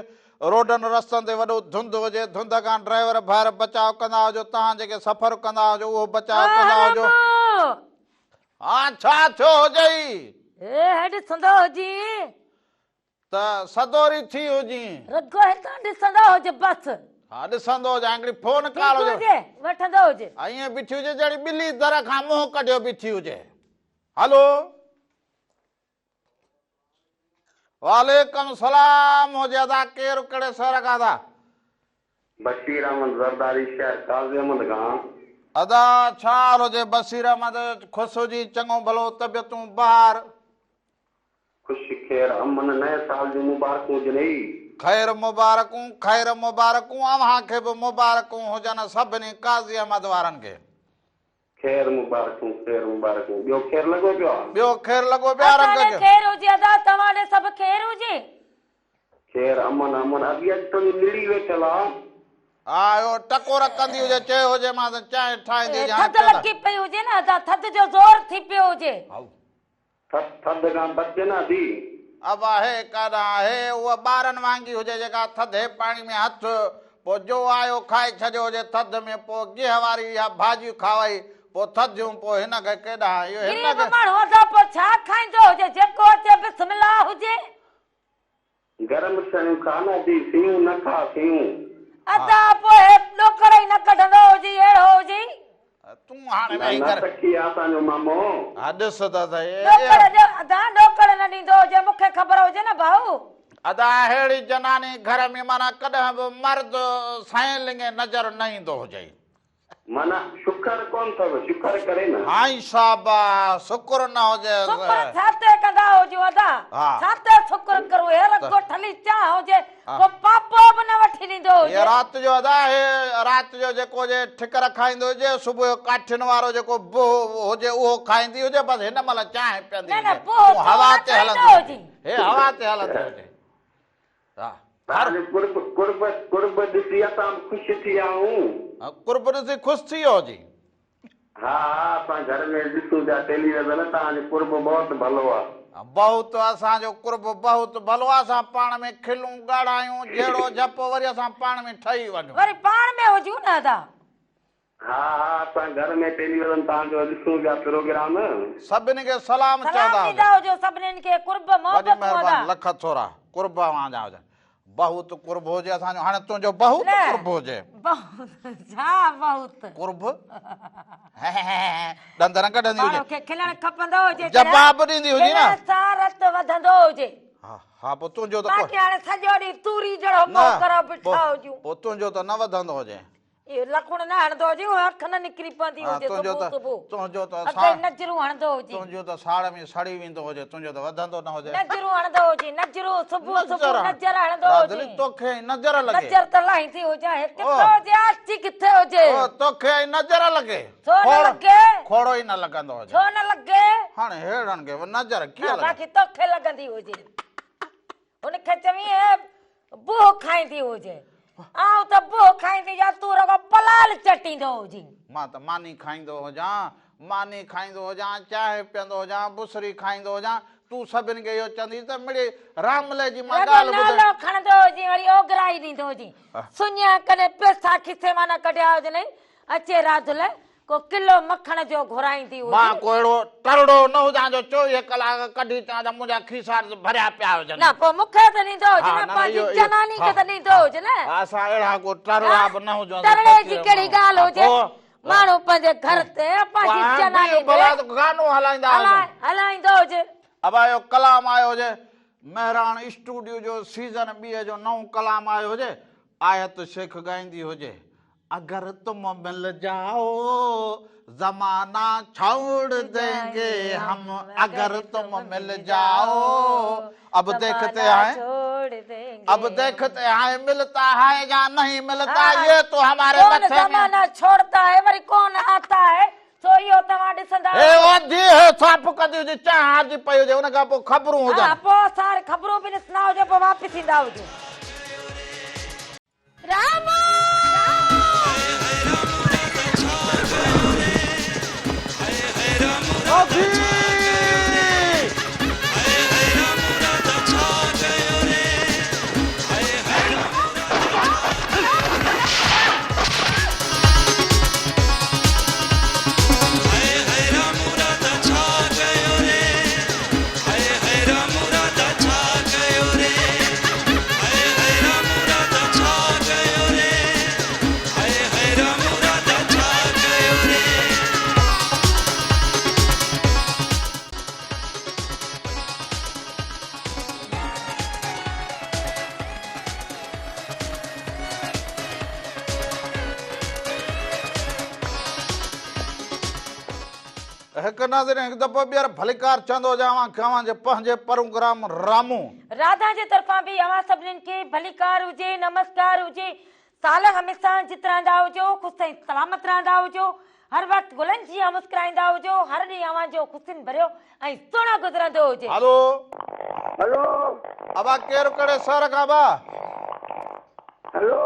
روڊن رستن تي وڏو ڌنڌ هجي، ڌنڌ کان ڊرائيور ڀائر بچاء ڪندا هجو، توهان جيڪي سفر ڪندا هجو اهو بچاء ڪندا هجو. ها ڇا ٿيو هجئي؟ هي هي ڏسندو هجين. ته سدوري ٿي هجين. رڳو هتان ڏسندو هج بس. ها ڏسندو هجان هڪڙي فون ڪال ٺيڪ هجي. هجي وٺندو هجي. ائين بيٺي هجي جهڙي ٻلي در کان منهن ڪڍيو بيٺي هجي. هلو. وعليڪم سلام هجي ادا ڪير ڪهڙي شهر کان ادا. بشير احمد زرداري شهر قاضي احمد کان. ادا ڇا حال هجي بشير احمد خوش هجين چڱو ڀلو طبيعتون بهار. خوش خير امن نئين سال جون مبارڪون هجنئي. خير مبارڪون خير مبارڪون اوهان کي به مبارڪون هجن سڀني قاضي احمد وارن کي. خير مبارڪون خير مبارڪون ٻيو خير لڳو پيو آ. ٻيو خير لڳو پيو آ اسان رنگ ڏي جو. خير هجي ادا توهان ڏي سڀ خير هجي. خير امن امن ادي اڄ تنهنجي نڙي ويٺل آ. ها اهو ٽڪور ڪندي هجي چيو هجي مانس چانهه ٺاهيندي هجي هاڻي ٿڌ لڳي پئي هجي نه ادا ٿڌ جو زور ٿي پيو هجي. هائو. ٿڌ ٿڌ کان بچ نه ادي. ابا هي ڪاڏانهن هي اها ٻارن وانگي هجي جيڪا ٿڌي پاڻي ۾ هٿ پوء جو آيو کائي ڇڏيو هجي ٿڌ ۾ پوء گيهه واري اها ڀاڄي کاوئي پوء ٿڌيون پوء هن کي ڪيڏانهن اهو هن غريب کي. ماڻهو ادا پوء ڇا کائيندو هجي جيڪو اچي بسم الله هجي. گرم شيون کا نه ادي، سيون نه کا سيون. ادا پوء هي ڏوڪڙ ئي نه ڪڍندو هجي اهڙو هجي. تون هاڻي نه ويهي نه ڪر. سکي آ اسان جو مامو. ها ڏس ته سهي. ڏوڪڙ ڏيو ادا ڏوڪڙ نه ڏيندو هجي مون کي خبر هجي نه ڀائو. ادا اهڙي جناني گهر ۾ معنيٰ ڪڏهن به مرد سئين لڱي نظر نه ايندو هجئي. معنيٰ شڪر ڪونه اٿس، شڪر ڪري نه. هائين شاباس، شڪر نه هجيس. شڪر ڇا تي ڪندا هجون ادا، ڇا تي شڪر ڪرون، هي رڳو ٺلهي چانهه هجي، ڪو پاپو به نه وٺي ڏيندو هجي. هي رات جو ادا، هي رات جو جيڪو هجي ٺڪر کائيندو هجي، صبح جو ڪاٺين وارو جيڪو بوهه هجي اهو کائيندي هجي، بس هن مهل چانهه پيئندي نه نه هجي، بوهه تون تون هوا نه تي کائيندو هلندي هجي، هجين. هي هوا تي هلندي هجي. ها توهان جو قرب قرب قرب ڏسي اسان به خوش ٿي ويا آهيون. قرب ڏسي خوش ٿي ويو جي. ها ها اسان گهر ۾ ڏسون پيا ٽيليويزن توهان جو قرب بهت ڀلو آ. بهت اسان جو قرب بهت ڀلو آ اسان پاڻ ۾ کلون ڳاڙهايون جهيڙو جهپو وري اسان پاڻ ۾ ٺهي وڃون. وري پاڻ ۾ هجون نه ادا. ها ها اسان گهر ۾ ٽيليويزن توهان جو ڏسون پيا پروگرام. سڀني کي سلام سلام چوندا ڏيندا هجو. هجو سڀنين کي قرب وڏي محبتون ادا. مهرباني لک ٿورا قرب اوهان جا هجن. بهت قرب هجي اسان جو هاڻي تنهنجو بهت نه قرب هجي. بهت ڇا بهت. قرب ڏند نه ڪڍندي هجي. ماڻهو کي کلڻ کپندو هجي جواب ڏيندي هجي نه. کلڻ سان رت وڌندو هجي. ها ها پوء تنهنجو ته باقي هاڻي سڄو ڏينهن توري جهڙو منهن ڪريو بيٺا هجون. پوء تنهنجو ته نه وڌندو هجي. اهو لڪڻ نه هڻندو هجي، اها اک نه نڪري پوندي هجي صبح صبح. تنهنجو ته اڳي نظرون هڻندو هجي. تنهنجو ته ساڙ ۾ سڙي ويندو هجي، تنهنجو ته وڌندو نه هجي. نظرون هڻندو هجي، نظرون صبح صبح نظر هڻندو هجي. رادلي توکي ائين نظر لڳي. نظر ته لاهيندي هجان، هي ڪٿي هجي آشي ڪٿي هجي. او توکي ائين نظر لڳي. ڇو نه لڳي. کوڙو ئي نه لڳندو هجي. ڇو نه لڳي. هاڻي ههڙن کي نظر ڪيئن لڳي. باقي توکي لڳندي هجي. هن کي چوين هي بوهه کائيندي هجي. آئون ته بوهه کائيندي هجان، تون رڳو پلال چٽيندو هجين. مان ته ماني کائيندو هجان، ماني کائيندو هجان، چانهه پيئندو هجان، بسري کائيندو هجان، تون سڀن کي اهو چوندين ته مڙئي راملي جي مان رڳو ڳالهه ٻڌائين. نالو کڻندو هجين، وري اوگرائي ڏيندو هجين. سڃا ڪڏهن پئسا کيسي مان نه ڪڍيا هجنئي، اچي راڌل ڪو ڪلو مکڻ جو گهرائيندي هجي. مان ڪو اهڙو ٽرڙو نه هجان جو 24 ڪلاڪ ڪڍي چوان ته منهنجا کيسا ڀريا پيا هجن. نه پوء مون کي ته ڏيندو هجي نه، پنهنجي جناني کي ته ڏيندو هجي نه. اسان اهڙا ڪو ٽرڙا به نه هجون. ٽرڙي جي ڪهڙي ڳالهه هجي، ماڻهو پنهنجي گهر تي پنهنجي جناني تي گانو هلائيندا هجن. هلائيندو هجي. ابا اهو ڪلام آيو هجي، مهراڻ اسٽوڊيو جو سيزن ٻي جو نئون ڪلام آيو هجي، آيت شيخ ڳائيندي هجي، اگر تم مل جائو زمانا ڇوڙ دينگي هم اگر تم مل جائو اب ديکتي هين اب ديکتي هين ملتا هي يا نهين ملتا يه تو هماري ڪون مٿي ۾ زمانا ڇوڙتا هي وري ڪون آتا هي سو اهو توهان ڏسندا هي وڌي هي صاف ڪندي هجي چانهه هارجي پئي هجي ان کان پوء خبرون هجن ها پوء ساري خبرون به ڏسندا هجو پوء واپس ايندا هجو. رامو! هڪ ناظرين هڪ دفعو ٻيهر ڀليڪار چوندو هجان اوهان کي اوهان جي پنهنجي پروگرام رامو. راڌا جي طرفان به اوهان سڀنين کي ڀليڪار هجي نمسڪار هجي سال هميشه جت رهندا هجو خوش ۽ سلامت رهندا هجو هر وقت گلن جيان مسڪرائيندا هجو هر ڏينهن اوهان جو خوشين ڀريو ۽ سهڻو گذرندو هجي. هلو. هلو. ابا ڪير ڪهڙي شهر کان ابا. هلو.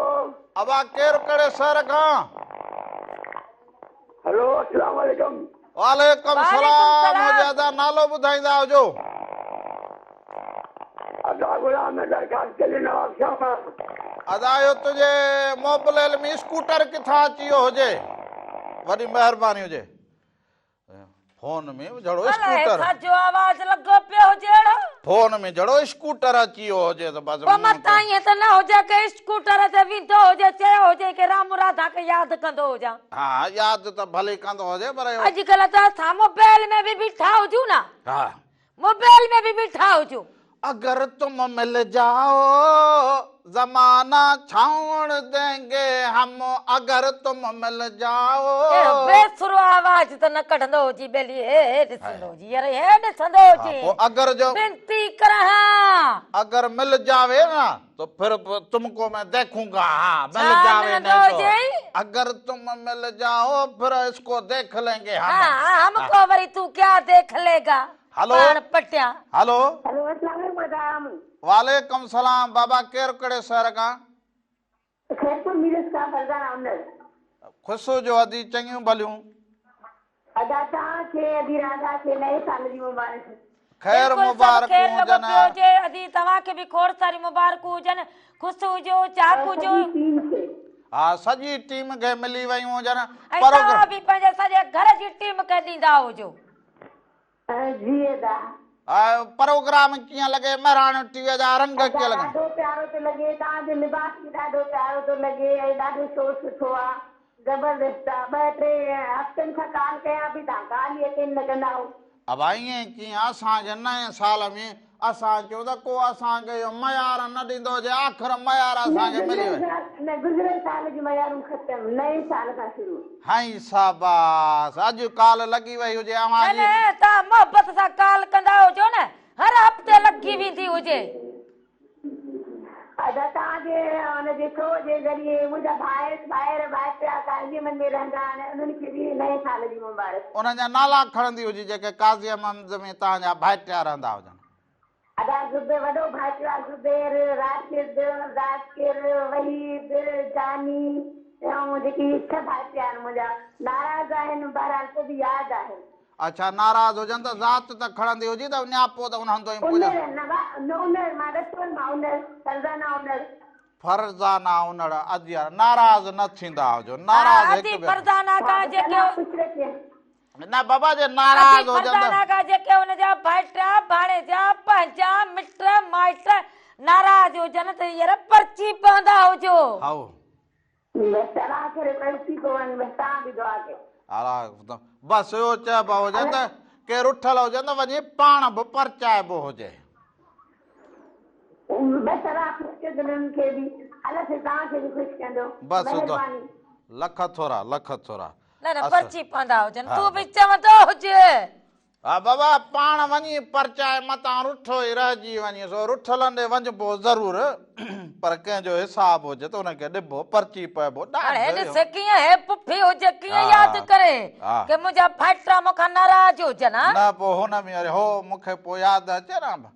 ابا ڪير ڪهڙي شهر کان. هلو اسلام عليڪم. وعليڪم سلام هجي ادا نالو ٻڌائيندا هجو. ادا غلام حيدر خان ڪلي نواب شاهه مان. ادا اهو تنهنجي موبليل ۾ اسڪوٽر ڪٿان اچي ويو هجي وڏي مهرباني هجي فون ۾ جھڙو اسڪوٽر. الائي ڇا جو آواز لڳو پيو هجي اهڙو. فون ۾ جھڙو اسڪوٽر اچي ويو هجي ته بس پوء متان ائين ته نه هجي ڪي اسڪوٽر تي ويندو هجي چيو هجي ڪي رام راڌا کي ياد ڪندو هجان. ها ياد ته ڀلي ڪندو هجي پر اهو. اڄڪلهه ته اسان موبائل ۾ به بيٺا هجون نه. ها. موبائل ۾ به بيٺا هجون. اگر تم مل جائو زمانا ڇوڙ دينگي هم اگر تم مل جائو. اهڙو بي سرو آواز ته نه ڪڍندو هجي ٻيلي هي هي ڏسندو هجي يار هي ڏسندو هجي. پوء اگر جو. بنتي ڪرهان. اگر مل جاوي نا تو ڦر تم ڪو مين ديکون گا ها مل جاوي نهين تو اگر تم مل جائو ڦر اس ڪو ديک لينگي هم. ها هم ڪو وري تون ڪيا ديک ليگا. هلو پاڻ پٽيان. هلو. هلو اسلام عليڪم ادا رامو. وعليڪم سلام بابا ڪير ڪهڙي شهر کان. خيرپور ميرس کان فرزانه انڙ. خوش هجو ادي چڱيون ڀليون. ادا توهان کي ادي راڌا کي نئين سال جي مبارڪ. خير بلڪل سڀ مبارڪون خير لڳو هجن. پيو هجي ادي توهان کي به کوڙ ساريون مبارڪون هجن خوش هجو چاڪ هجو. سڄي ٽيم کي. ها سڄي ٽيم کي ملي ويون هجن. ۽ توهان به پنهنجي سڄي گهر جي ٽيم کي ڏيندا هجو. جي ادا. پروگرام ڪيئن لڳي مهراڻ ٽي وي جا رنگ ادا ڪيئن لڳن. ڏاڍو پيارو ٿو لڳي توهان جو لباس به ڏاڍو پيارو ٿو لڳي ۽ ڏاڍو شو سٺو آ زبردست آ ٻه ٽي هفتن کان ڪال ڪيان پئي توهان ڪال ئي اٽينڊ نه ڪندا آهو. ابا ائين ڪيئن اسان کي نئين سال ۾ اسان چيو ته ڪو اسان کي اهو معيار نه ڏيندو جي آخر معيار نه اسان کي ملي گذريل ويو. سال نه گذريل سال جون معيارون ختم نئين سال کان شروع. هائين شاباس اڄ ڪال لڳي وئي هجي اوهان نه جي. نه توهان محبت سان ڪال ڪندا هجو نه هر هفتي لڳي ويندي هجي. ادا توهان جي ان جي شو جي ذريعي منهنجا ڀائر ڀائر ڀائٽيا قاضي احمد ۾ رهندا آهن انهن کي به نئين سال جي مبارڪ. انهن جا نالا کڻندي هجي جيڪي قاضي احمد ۾ توهان جا ڀائٽيا رهندا هجن. ادا زبير وڏو ڀائٽيو آ زبير، راشد، ذاڪر، وحيد، جاني ۽ جيڪي ڇهه ڀائٽيا آهن منهنجا ناراض آهن بهرحال پوء به ياد آهن. اڇا ناراض هجن ته ذات ته کڻندي هجي ته نياپو ته انهن تائين پڄندو. انڙ نه نه انڙ مان ڏسو مان انڙ فرزانه انڙ. فرزانه انڙ ادي يار ناراض نه ٿيندا هجو ناراض ها هڪ ادي ٻئي کان. فرزانه ها کان بس جيڪي الله خوش رکي. نه بابا جي ادي ناراض هجن ته. فرزانه کان جيڪي ان جا ڀائٽيا ڀاڻيجا پنهنجا مٽ مائٽ ناراض هجن ته يار پرچي پوندا هجو. هائو. بس الله ڪري پرچي پون بس توهان به دعا ڪيو. الله بس اهو چئبو هجي ته ڪي رٺل هجن ته وڃي پاڻ به پرچائبو هجي. بس الله خوش ڪندو انهن کي به الله سائين توهان کي به خوش ڪندو بس مهرباني. لک ٿورا لک ٿورا. نه نه پرچي پوندا هجن تون به چوندو هج. ها بابا پاڻ وڃي پرچائي متان رٺو ئي رهجي وڃي سو رٺلن ڏي وڃبو ضرور پر ڪنهن جو حساب هجي ته ان کي ڏبو پرچي پئبو هاڻي ڏاڍ ڏس ڪيئن هي پڦي هجي ڪيئن ياد ڪري ڪي منهنجا ڀائٽا مون کان ناراض هجن ها. نه پوء هن ۾ وري هو مون کي پوء ياد اچي نه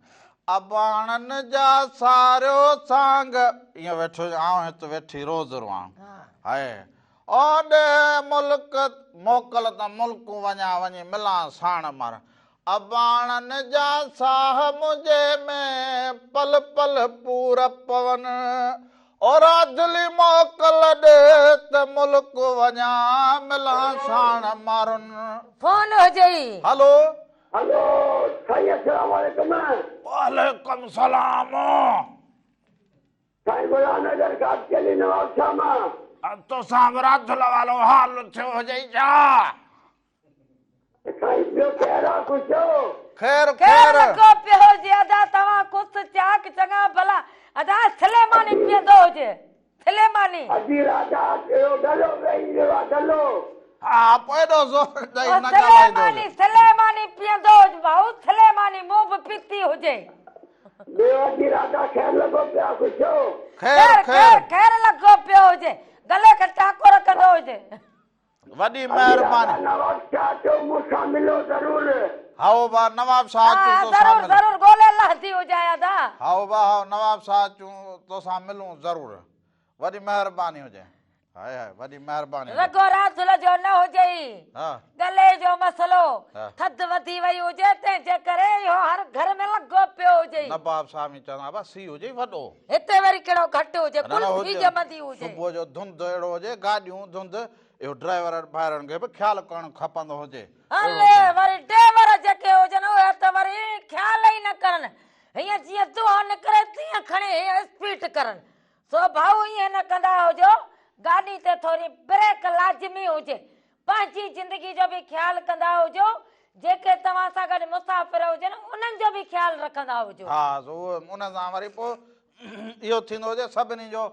اباڻن جا ساريو سانگ ائين ويٺو آئون هت ويٺي روز روئان هاء او ڏي ملڪ موڪل ته ملڪ وڃان وڃي ملان ساڻ مر اباڻن جا ساهه منهنجي ۾ پل پل پور پون او راڌلي موڪل ڏي ته ملڪ وڃان ملان ساڻ مارن. فون هجئي. هلو. هلو سائين السلام عليڪم. وعليڪم سلام. سائين غلام حيدر ڪاڪچلي نواب شاھ مان. توسان به راڌل وارو حال ٿيو هجئي ڇا؟ سائين ٻيو خير آ خوش آهيو؟ خير خير خير. لڳو پيو هجي ادا توهان خوش چاڪ چڱا ڀلا ادا سليماني پيئندو هجي سليماني. ادي راڌا ڪهڙو گلو ويهي ويو آ گلو. ها پوء ايڏو زور ڏئي او نه ڳالهائيندو سليماني هجي. سليماني پيئندو هج ڀائو سليماني مون به پيتي هجي. ٻيو ادي راڌا خير لڳو پيو آ خوش آهيو؟ خير خير خير. خير خير لڳو پيو هجي گلي کي ٽاڪو رکندو هجي. وڏي ادي راڌا مهرباني. نواب شاھ اچو مون سان ملو ضرور. هائو با نواب شاھ ها اچون ها توسان ضرور ملون. ضرور ڳولي لهندي هجانء ادا. هائو با هائو نواب شاھ اچون توسان ملون ضرور. وڏي مهرباني هجي. هائي هائي وڏي مهرباني هجي. رڳو راڌل جو نه هجئي ڳلي جو مسئلو ٿڌ وڌي وئي هجي تنهن جي ڪري اهو هر گهر ۾ لڳو پيو هجئي. نه باب سامي چوندا هئا سيء هجئي وڏو. هتي وري ڪهڙو گهٽ هجي قلفي ڄمندي هجي. صبح جو ڌنڌ اهڙو هجي گاڏيون ڌنڌ اهو ڊرائيورن ڀائرن کي به خيال ڪرڻ کپندو هجي. هلي وري ڊيور جيڪي هجن اهي ته وري خيال ئي نه ڪرن. ڪرن. سو ڀائو ائين نه ڪندا هجو، گاڏي تي ٿوري بريڪ لازمي هجي. پنهنجي زندگي جو به خيال ڪندا هجو، جيڪي توهان سان گڏ مسافر هجن انهن جو به خيال رکندا هجو. ها سو ان سان وري پوء اهو ٿيندو هجي سڀني جو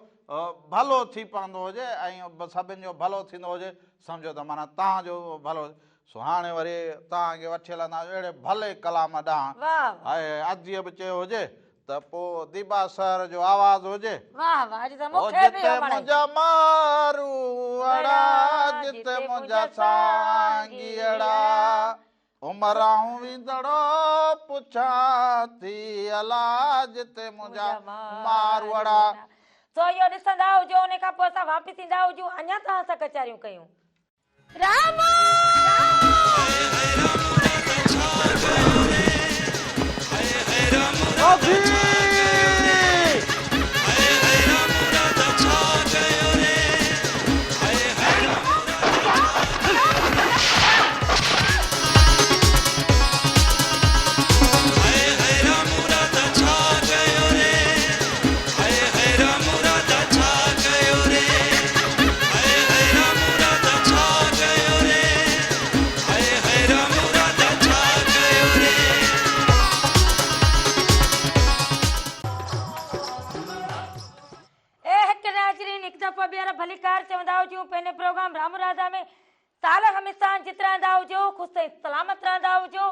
ڀلو ٿي پوندو هجي ۽ سڀن جو ڀلو ٿيندو هجي سمجهو ته معنيٰ توهان جو ڀلو سو هاڻي وري توهان کي وٺي هلنداسين اهڙي ڀلي ڪلام ڏانهن. واهه واهه. ۽ اديء به چيو هجي ته پوء ديبا سحر جو آواز هجي. واهه واهه اڄ ته او مون کي به جتي اهو وڻي. منهنجا ماروئڙا، جتي منهنجا سانگيئڙا، عمراهون ويندڙو پڇان ٿي الا، جتي منهنجا ماروئڙا. سو اهو ڏسندا هجو ان کان پوء اسان واپس ايندا هجون اڃا توهان سان ڪچهريون ڪيون. اي هڪ ناظرين هڪ دفعو ٻيهر ڀليڪار چوندا هجون پنهنجي پروگرام رام راڌا ۾ سال هميسان جت رهندا هجو خوش ۽ سلامت رهندا هجو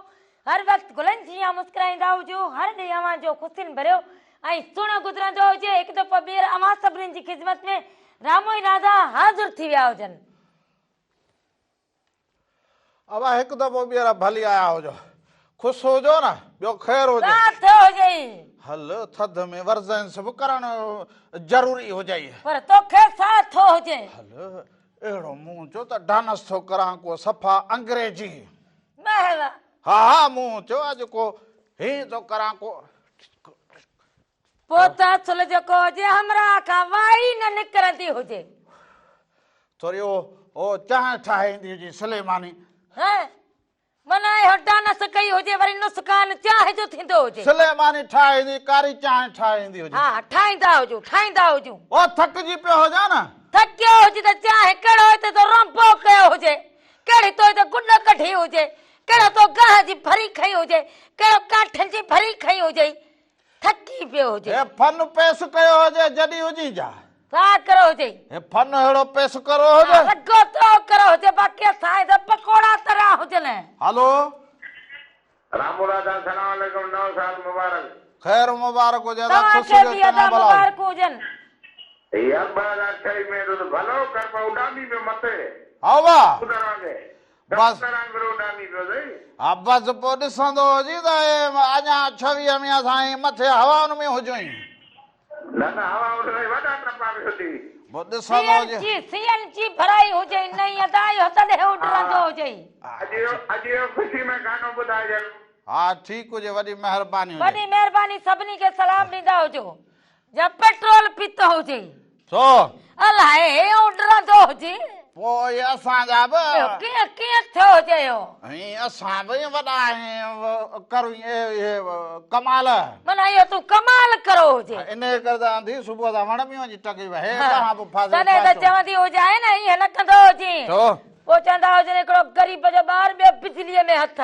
هر وقت گلن جيان مسڪرائيندا هجو هر ڏينهن اوهان جو خوشين ڀريو ۽ سهڻو گذرندو هجي هڪ دفعو ٻيهر اوهان سڀني جي خدمت ۾ رامو ۽ راڌا حاضر ٿي ويا هجن. ابا هڪ دفعو ٻيهر ڀلي آيا هجو. خوش هجو نه ٻيو خير هجي. رات ٿيو هجئي. هل ٿڌ ۾ ورزنس به ڪرڻ ضروري هجئي. پر توکي ساهه ٿو هجي. هل اهڙو مون چيو ته ڊانس ٿو ڪران ڪو صفا انگريزي. مهل. ها ها مون چيو اڄ ڪو هين ٿو ڪران ڪو. پوء ته اصل جيڪو هجي همراهه کان وائي نه نڪرندي هجي. ٿوري او چانهه ٺاهي ايندي هجي سليماني. هين معنيٰ اهو ڊانس ڪئي هجي وري نسخان چانهه جو ٿيندو هجي. سليماني ٺاهي ايندي ڪاري چانهه ٺاهي ايندي هجي. ها ٺاهيندا هجون ٺاهيندا هجون. او ٿڪجي پيو هجان نه. ٿڪيو هجي ته چانهه ڪهڙو هتي تو رنبو ڪيو هجي ڪهڙي تو هتي گڏ ڪڍي هجي ڪهڙو تو گاهه جي ڀري کنئي هجي ڪهڙو ڪاٺين جي ڀري کنئي هجئي ٿڪي پيو هجي. هي فن پيس ڪيو هجي جڏي هجين جا. ڇا ڪرو هجي. هي فن اهڙو پيس ڪرو هجي. رڳو تو ڪرو هجي باقي اسان جا پڪوڙا تريا هجن. هلو. رامو راڌا سلام عليڪم نئون سال مبارڪ. خير مبارڪ هجي ادا توهان خوش کي هجو به چڱا ادا ڀلا هجو. مبارڪون هجن. يار 2026 ۾ ته ڀلو ڪر پر اڏامي پيو مٿي. هائو وا. ڪبوتر وانگي. بس. ڪبوتر وانگر اڏامي پيو سائين. ها بس پوء ڏسندو هجين ته اڃا 26 ۾ اسان ائين مٿي هوائن ۾ هجون ئي. نه نه هوائن ۾ وڏا ٽپا پيو ڏي. پوء سي ڏسندو اين هجين. جي سي اين جي ڀرائي هجئي نئين ادا اهو تڏهن اڏرندو هجئي. اڄ اهو اڄ اهو خوشي ۾ گانو ٻڌائجن. ها ٺيڪ هجي وڏي مهرباني هجي. وڏي مهرباني سڀني کي سلام ڏيندا هجو. جا پيٽرول پيتو هجي. ڇو؟ الائي اهو ڊرندو هجي. پوء اهي اسان جا به. اهو ڪيئن ڪيئن ٿيو هجي اهو. ۽ اسان به ائين وڏا ائين ڪرون اهي ڪمال. معنيٰ اهو تون ڪمال ڪرو هجي. انهيء ڪري ته انڌي صبح سان وڻ ۾ وڃي ٽڪي وئي. هي ڏانهن به ڦاسي تڏهن ته پاڇو. چوندي هجانء نه ائين نه ڪندو هجين. ڇو؟ پوء چوندا هجن هڪڙو غريب جو ٻار ٻيو بجليء ۾ هٿ.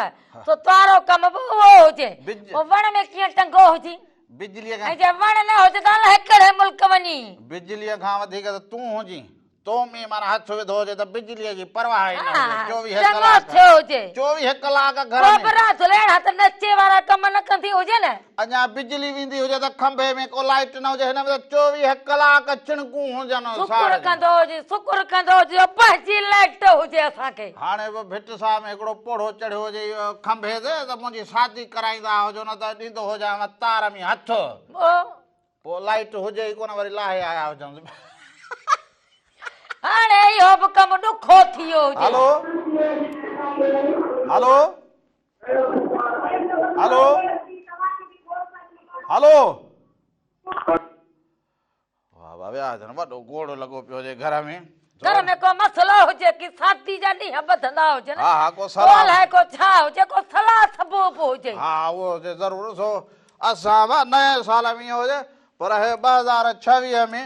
سو توارو ڪم به اهو هجي. پوء وڻ ۾ ڪيئن ٽنگو هجين. بجليء کان. ۽ جي وڻ نه هجي ته الائي ڪهڙي ملڪ وڃي. بجليء کان وڌيڪ ته تون هجين. تو ۾ معنيٰ هٿ وڌو هجي ته بجليء جي پرواهه ئي نه هجي. چوويهه چڱو ڪلاڪ. ٿيو هجي. چوويهه ڪلاڪ گهر ۾. ڪو به رات ليڙا ته نچي وارا ڪم نه ڪندي هجي نه. اڃا بجلي ويندي هجي ته کنڀي ۾ ڪو لائيٽ نه هجي. هن ۾ ته چوويهه ڪلاڪ چڻڪون هجن شڪر ساڙ جون. ڪندو هجي، شڪر ڪندو هجي جو پنهنجي لائيٽ هجي اسان کي. هاڻي به ڀٽ صاحب ۾ هڪڙو پوڙهو چڙهيو هجي کنڀي تي ته منهنجي شادي ڪرائيندا هجو نه ته ڏيندو هجانو تار ۾ هٿ. پوء لائيٽ هجي ئي ڪونه وري لاهي آيا هجنس. هاڻي اهو به ڪم ڏکو ٿي ويو هجي. هلو هلو هلو هلو. واھ واھ ويا هجن وڏو گوڙ لڳو پيو هجي گهر ۾. گهر ۾ ڪو مسئلو هجي ڪي سادي جا ڏينهن ٻڌندا هجن. ها ها ڪو صلاح. ڪو الائي ڪو ڇا هجي ڪو صلاح سبوب هجي. ها ها اهو هجي ضرور سو اسان به نئين سال ۾ ائين هجي پر هي 2026 ۾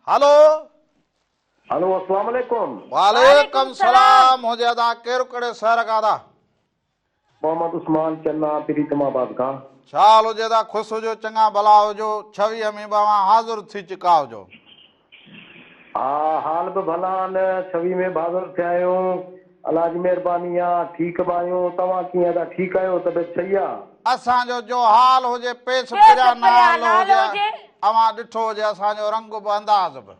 هلو. هلو اسلام عليڪم. وعليڪم سلام هجي ادا ڪير ڪهڙي شهر کان ادا. محمد عثمان چنا پريتم آباد کان. ڇا حال هجي ادا خوش هجو چڱا ڀلا هجو 26 ۾ به اوهان حاضر ٿي چڪا هجو. ها حال به ڀلا آهن 26 ۾ به حاضر ٿيا آهيون الله جي مهرباني آ ٺيڪ به آهيون توهان ڪيئن ادا ٺيڪ آهيو طبيعت صحيح آ. اسان جو جو حال هجي پيس پريان نال هجي اوهان ڏٺو هجي اسان جو رنگ به انداز به.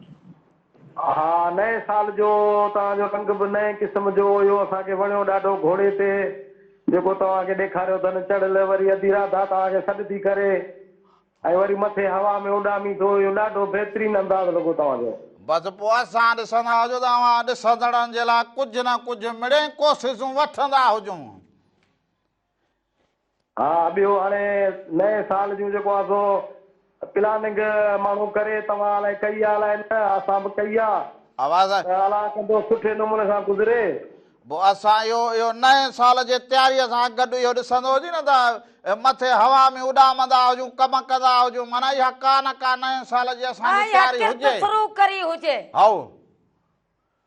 ها نئين سال جو توهان جو رنگ به نئين قسم جو هيو اسان کي وڻيو ڏاڍو گهوڙي تي جيڪو توهان کي ڏيکاريو اٿن چڙهيل وري ادي راڌا توهان کي سڏ ٿي ڪري ۽ وري مٿي هوا ۾ اڏامي ٿو اهو ڏاڍو بهترين انداز لڳو توهان جو. بس پوء اسان ڏسندا هجون ته اوهان ڏسندڙن جي لاء ڪجهه نه ڪجهه مڙئي ڪوششون وٺندا هجون. ها ٻيو هاڻي نئين سال جون جيڪو آ سو پلاننگ ماڻهو ڪري توهان الائي ڪئي آ الائي نه اسان به ڪئي آ آواز ته الله ڪندو سٺي نموني سان گذري. پوء اسان اهو اهو نئين سال جي تياري سان گڏ اهو ڏسندو هجي نه ته مٿي هوا ۾ اڏامندا هجون ڪم ڪندا هجون معنيٰ اها ڪا نه ڪا نئين سال جي اسان ها جي اها تياري ڪرت هجي. شروع ڪري هجي. هائو.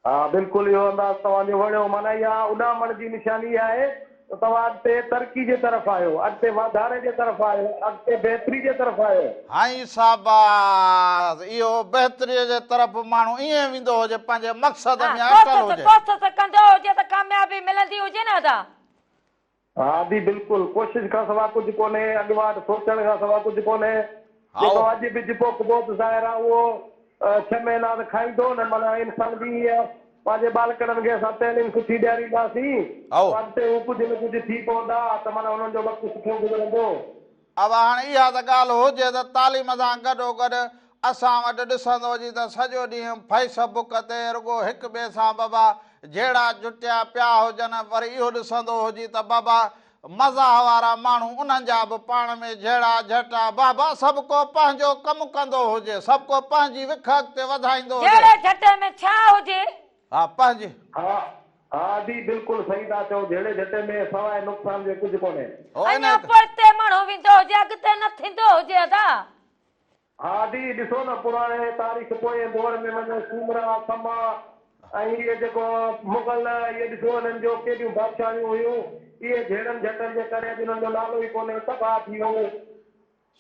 ها بلڪل اهو انداز توهان جو وڻيو معنيٰ اها اڏامڻ جي نشاني آهي ته توهان اڳتي ترقي جي طرف آهيو اڳتي واڌاري جي طرف آهيو اڳتي بهتري جي طرف آهيو. هائين شاباس اهو بهتري جي طرف ماڻهو ائين ويندو هجي پنهنجي مقصد ها ۾ اٽل ڪوشش هجي. ڪوشش ڪندو هجي ته ڪاميابي ملندي هجي نه ادا. ها ادي بلڪل ڪوشش کان سوا ڪجهه ڪونهي اڳواٽ سوچڻ کان سوا ڪجهه ڪونهي جيڪو هائو. اڄ ٻج پوکبو ته ظاهر آ اهو ڇهه مهينا ته کائيندو نه معنيٰ انسان به ائين پنهنجي ٻالڪڙن کي اسان تعليم سٺي ڏيارينداسين هائو. ته اڳتي هو ڪجهه نه ڪجهه ٿي پوندا ته معنيٰ انهن جو وقت سٺو گذرندو. ابا هاڻي اها ته ڳالهه هجي ته تعليم سان گڏوگڏ اسان وٽ ڏسندو هجي ته سڄو ڏينهن فيس بڪ تي رڳو هڪ ٻئي سان بابا جهيڙا جٽيا پيا هجن وري اهو ڏسندو هجي ته بابا مزاح وارا ماڻهو انهن جا به پاڻ ۾ جهيڙا جهٽا بابا سڀ ڪو پنهنجو ڪم ڪندو هجي سڀ ڪو پنهنجي وک اڳتي وڌائيندو هجي. جهيڙي جهٽي ۾ ڇا هجي؟ ها پنهنجي. ها ها ادي بلڪل صحيح ٿا چئو جهيڙي جهٽي ۾ سواء نقصان جي ڪجهه ڪونهي. هو اڃا انهيء. پوئتي ماڻهو ويندو هجي اڳتي نه ٿيندو هجي ادا. ها ادي ڏسو نه پراڻي تاريخ پوئين دور ۾ وڃو سومرا سما ۽ اهي جيڪو مغل اهي ڏسو انهن جو ڪيڏيون بادشاهيون هيون اهي جهيڙن جهٽن جي ڪري اڄ انهن جو نالو ئي ڪونهي تباهه ٿي ويون.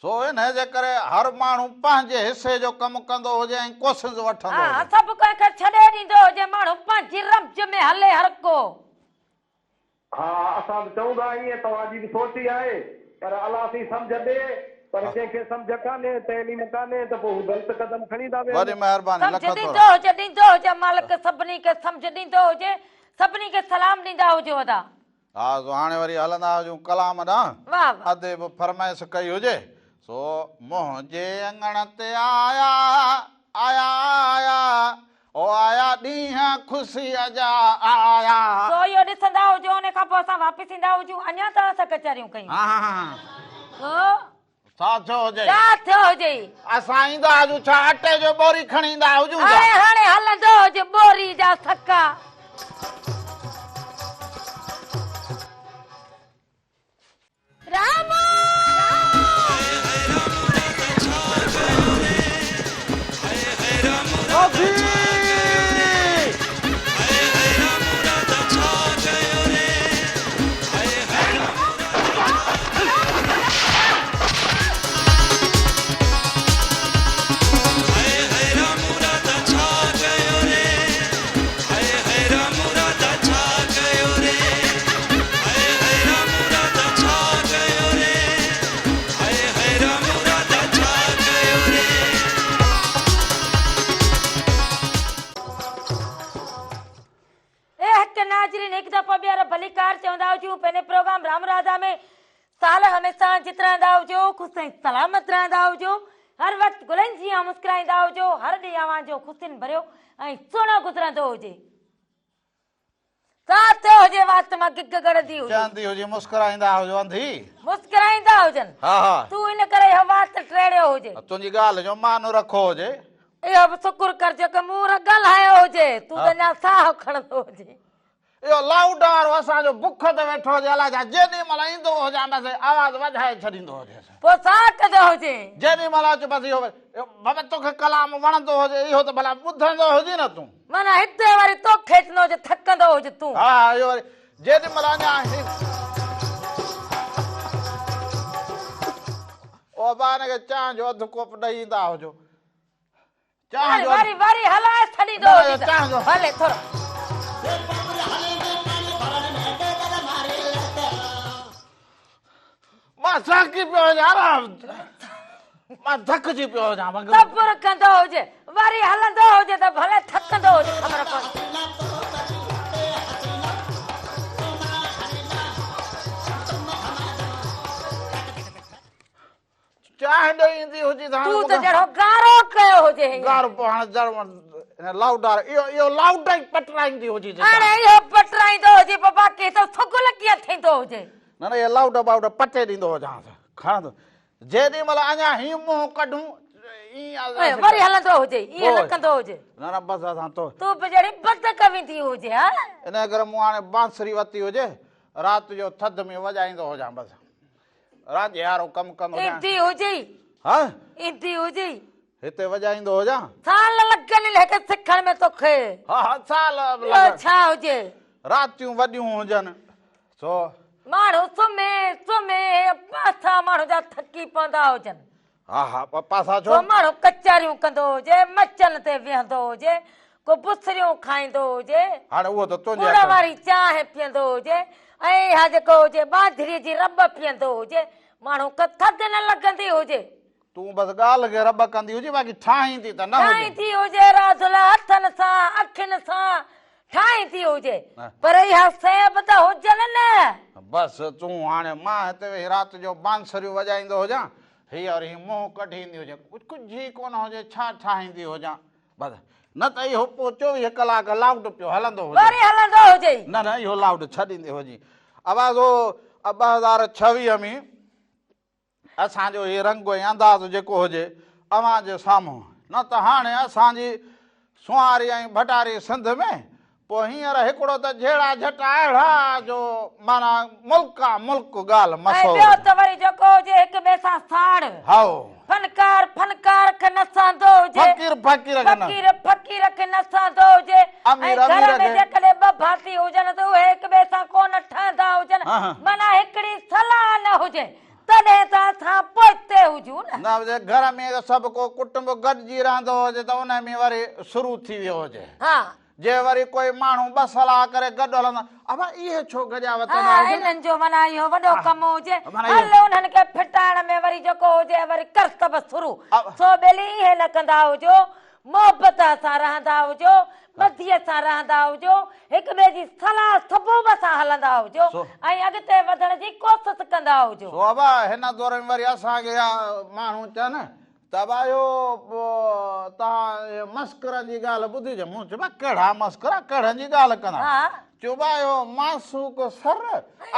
سو انهيء جي ڪري هر ماڻهو پنهنجي حصي جو ڪم ڪندو هجي ۽ ڪوشش وٺندو ها هجي. سڀ ڪنهن کي ڇڏي ڏيندو هجي ماڻهو پنهنجي رمز ۾ هلي هر ڪو. ها اسان به چئون ٿا ائين توهان جي به سوچ ئي آهي پر الله سائين سمجهه ڏي پر ڪنهن کي سمجهه ڪانهي تعليم ڪانهي ته پوء هو غلط قدم کڻي ٿا ويهن. وڏي مهرباني لک سمجهه ٿورا. ڏيندو هجي ڏيندو هجي مالڪ سڀني کي سمجهه ڏيندو هجي سڀني کي سلام ڏيندا هجو ادا. ها سو هاڻي وري هلندا هجون ڪلام ڏانهن. واه واه. ادي به فرمائش ڪئي هجي سو منهنجي اڱڻ تي آيا آيا آيا او آيا ڏينهن خوشيء جا آيا. سو اهو ڏسندا هجو ان کان پوء اسان واپس ايندا هجون اڃا توهان سان ڪچهريون ڪيون. ها ها ها. سو. ڇا ٿيو هجئي. ڇا ٿيو هجئي. اسان ايندا هجون ڇا اٽي جو ٻوري کڻي ايندا هجون ڇا. هاڻي هاڻي هلندو هج ٻوري جا سڪا. رامو! اي حق ناظرين هڪ دفعو ٻيهر ڀليڪار چوندا هجون پنهنجي پروگرام رام راڌا ۾ سال هميشه جت رهندا هجو خوش ۽ سلامت رهندا هجو هر وقت گلن جيان مسڪرائيندا هجو هر ڏينهن اوهان جو خوشين ڀريو ۽ سهڻو گذرندو هجي ساٿ ٿيو هجي وات مان گگ ڳڙندي هجي. چوندي هجي مسڪرائيندا هجو انڌي. مسڪرائيندا هجن. ها ها. تون ان ڪري اهو وات ٽيڙيو هجي. تنهنجي ڳالهه جو مان رکو هجي. اهو به شڪر ڪر جيڪو مون ر ڳالهايو هجي تون ته اڃا ساهه کڻندو هجين. اهو لائوڊ وارو اسان جو بک تي ويٺو هجي الائي ڇا جيڏي مهل ايندو هجان بس آواز وڌائي ڇڏيندو هجيس. پوء ڇا ڪندو هجين؟ جيڏي مهل اچ بس اهو بابا توکي ڪلام وڻندو هجي اهو ته ڀلا ٻڌندو هجين نه تون. معنيٰ هتي وري توکي اچڻو هجي ٿڪندو هج تون. ها ها اهو وري جيڏي مهل اڃا هي. او ابا هن کي چانهه جو اڌ ڪوپ ڏئي ايندا هجو. وري وري وري هلائي ڇڏيندو هجي ته ڀلي ٿورو. مان ٿڪي پيو هجان آرام مان ٿڪجي پيو هجان. صبر ڪندو هجي وري هلندو هجي ته ڀلي ٿڪندو هجي خبر ڪونهي. چانهه ڏئي ايندي هجي ته هاڻي تون ته جهڙو گارو ڪيو هجي هينئر. گارو پوء هاڻي جهڙو هن لائوڊ وارو اهو اهو لائوڊ ئي پٽرائيندي هجي ته هاڻي اهو پٽرائيندو هجي پوء باقي هتو ٿڪل ڪيئن ٿيندو هجي. نه نه اهي لائوڊ بائوڊ پٽي ڏيندو هجانس کڻندو جيڏي مهل اڃا هي منهن ڪڍون ائين وري هلندو هجي ائين نه ڪندو هجي. نه نه بس اسان تو تون به جهڙي بدڪ ويندي هجي ها. انهيء ڪري مون هاڻي بانسري ورتي هجي رات جو ٿڌ ۾ وڄائيندو هجان بس. رانجهي وارو ڪم ڪندو هجان. ايندي هجئي. ها؟ ايندي هجئي. هتي وڄائيندو هجان. سال لڳن هڪ سکڻ ۾ توکي. ها ها سال لڳن. ٻيو ڇا هجي. راتيون وڏيون هجن سو. ماڻهو سمهي سمهي پاسا ماڻهو جا ٿڪي پوندا هجن. ها ها پاسا ڇو؟ ڪو ماڻهو ڪچهريون ڪندو هجي، مچن تي ويهندو هجي، ڪو بصريون کائيندو هجي، هاڻي اهو ته تنهنجي ڳڙ واري چانهه پيئندو هجي ۽ اها جيڪو هجي ٻاجهريء جي رٻ پيئندو هجي، ماڻهو کي ٿڌ نه لڳندي هجي. تون بس ڳالهه کي رٻ ڪندي هجين باقي ٺاهيندي ته نه هجين. ٺاهيندي هجي راڌل هٿن سان اکين سان ٺاهيندي هجي پر اها شيء به ته هجن نه. بس تون هاڻي مان هتي ويهي رات جو بانسريون وڄائيندو هجان هيء وري منهن ڪڍي ايندي هجي، ڪجهه ئي ڪونه هجي، ڇا ٺاهيندي هجان؟ بس نه ته اهو پوء 24 ڪلاڪ لائوڊ پيو هلندو هجي. وري هلندو هجي. نه نه اهو لائوڊ ڇڏيندي هجي. آواز هو 2026 ۾ اسان جو هي رنگ ۽ انداز جيڪو هجي اوهان جي سامهون. نه ته هاڻي اسان جي سونهاري ۽ ڀٽاري سنڌ ۾ پوء هينئر هڪڙو ته جهيڙا جهٽا اهڙا جو معنيٰ ملڪ آ ملڪ ڳالهه ۽ مشهور. ٻيو ته وري جيڪو هجي هڪ ٻئي سان ساڙ. هائو. فنڪار فنڪار کي نه سهندو هجي. فقير فقير کي نه. فقير فقير کي نه سهندو هجي. امير ۽ گهر امير ۾ کي. جيڪڏهن ٻه ڀاتي هجن ته اهي هڪ ٻئي سان ڪونه ٺهندا هجن. معنيٰ هڪڙي صلاح نه هجي. تڏهن ته اسان پوئتي هجون نه. نه هجي گهر ۾ سڀ ڪو ڪٽنب گڏجي رهندو هجي ته انهي ۾ وري شروع ٿي ويو هجي. ها. جي وري ڪوئي ماڻهو ٻه صلاح ڪري گڏ هلندا، ابا اهي ڇو گڏيا وتندا ها هجن؟ انهن جو معنيٰ اهو وڏو ڪم هجي، هل انهن کي ڦٽائڻ ۾ وري جيڪو هجي وري ڪرتب شروع، سو ٻيلي اهي نه ڪندا هجو، محبت سان رهندا هجو، ٻڌيء سان رهندا هجو، هڪ ٻئي جي صلاح ثبوب سان هلندا هجو ۽ اڳتي وڌڻ جي ڪوشش ڪندا هجو. سو ابا هن دور ۾ وري اسان کي ماڻهو چون ته ابا اهو توهان مسڪرن جي ڳالهه ٻڌي جو مون چيو ڪهڙا مسڪرا ڪهڙن جي ڳالهه ڪندا چيو ابا اهو معشوق سر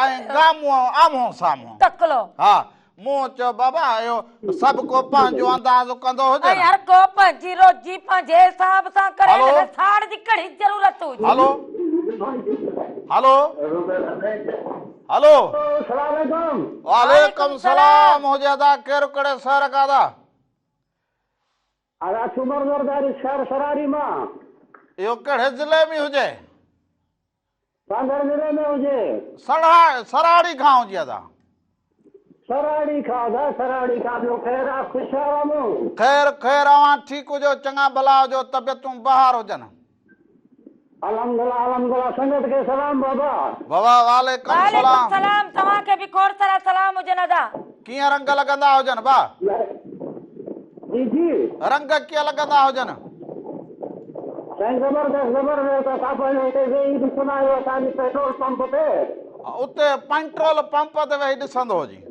۽ گامو آمهون سامهون تڪلو ها مون چيو بابا اهو سڀ ڪو پنهنجو اندازو ڪندو هجي ۽ هر ڪو پنهنجي روزي پنهنجي حساب سان ڪري ان ۾ ساڙ جي ڪهڙي ضرورت هجي. هلو هلو هلو. السلام عليڪم. وعليڪم سلام هجي ادا ڪير ڪهڙي شهر کان ادا. ادا سومر زرداري شهر سراري مان. اهو ڪهڙي ضلعي ۾ هجي. سانگهڙ ضلعي ۾ هجي. سڙها سراڙي کان هجي ادا. سراڙي کان ادا سراڙي کان ٻيو خير آ خوش آ. خير خير اوهان ٺيڪ هجو چڱا ڀلا هجو طبيعتون بهار هجن. الحمدلله الحمدلله سنگت کي سلام بابا. بابا وعليڪم وعليڪم سلام. سلام توهان کي به کوڙ سارا سلام هجن ادا. ڪيئن رنگ لڳندا هجن با. جي جي. رنگ ڪيئن لڳندا هجن. سائين زبردست زبردست اسان پنهنجو هتي ويهي ڏسندا آهيون اسان جي پيٽرول پمپ تي. اتي پيٽرول پمپ تي ويهي ڏسندو هجين.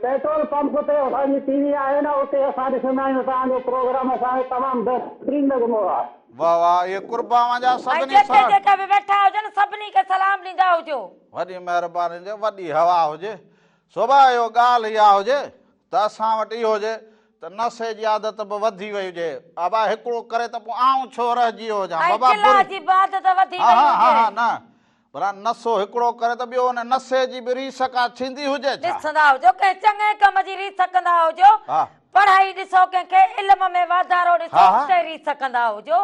پيٽرول پمپ تي اسان جي ٽي وي آهي نه اتي اسان ڏسندا آهيون توهان جو پروگرام اسان کي تمام بهترين لڳندو آهي. واه واه اهي قرب اوهان جا ۽ سڀني جتي سرڻ. جيڪا به ويٺا هجن سڀني کي سلام ڏيندا هجو. وڏي مهرباني هجي وڏي هوا هجي صبح اهو ڳالهه اها هجي ته اسان وٽ اهو هجي ته. ته نشي جي عادت به وڌي وئي هجي. ابا هڪڙو ڪري ته پوء آئون ڇو رهجي ويو هجان. ۽ بابا چلا بري جي به عادت وڌي ها وئي ها ها هجي. ها نه ڀلا نشو هڪڙو ڪري ته ٻيو ان نشي جي به ريس ڪا ٿيندي هجي ڇا؟ ڏسندا هجو ڪنهن چڱي ڪم جي ريس ڪندا هجو. ها. پڙهائي ڏسو ڪنهن کي علم ۾ واڌارو ڏسو ها ها. اتي ريس ڪندا هجو.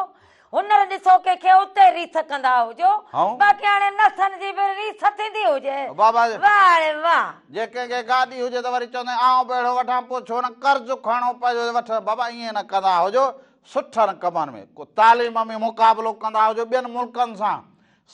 هنر ڏسو ڪنهن کي اتي ريس ڪندا هجو. هائون. باقي هاڻي نشن جي به ريس ٿيندي هجي. بابا. واهه ڙي واهه. جي ڪنهن کي گاڏي هجي ته وري چوندائين آئون به اهڙو وٺان پوء ڇو نه قرض کڻڻو پئجو وٺ بابا ائين نه ڪندا هجو سٺن ڪمن ۾ ڪو تعليم ۾ مقابلو ڪندا هجو ٻين ملڪن سان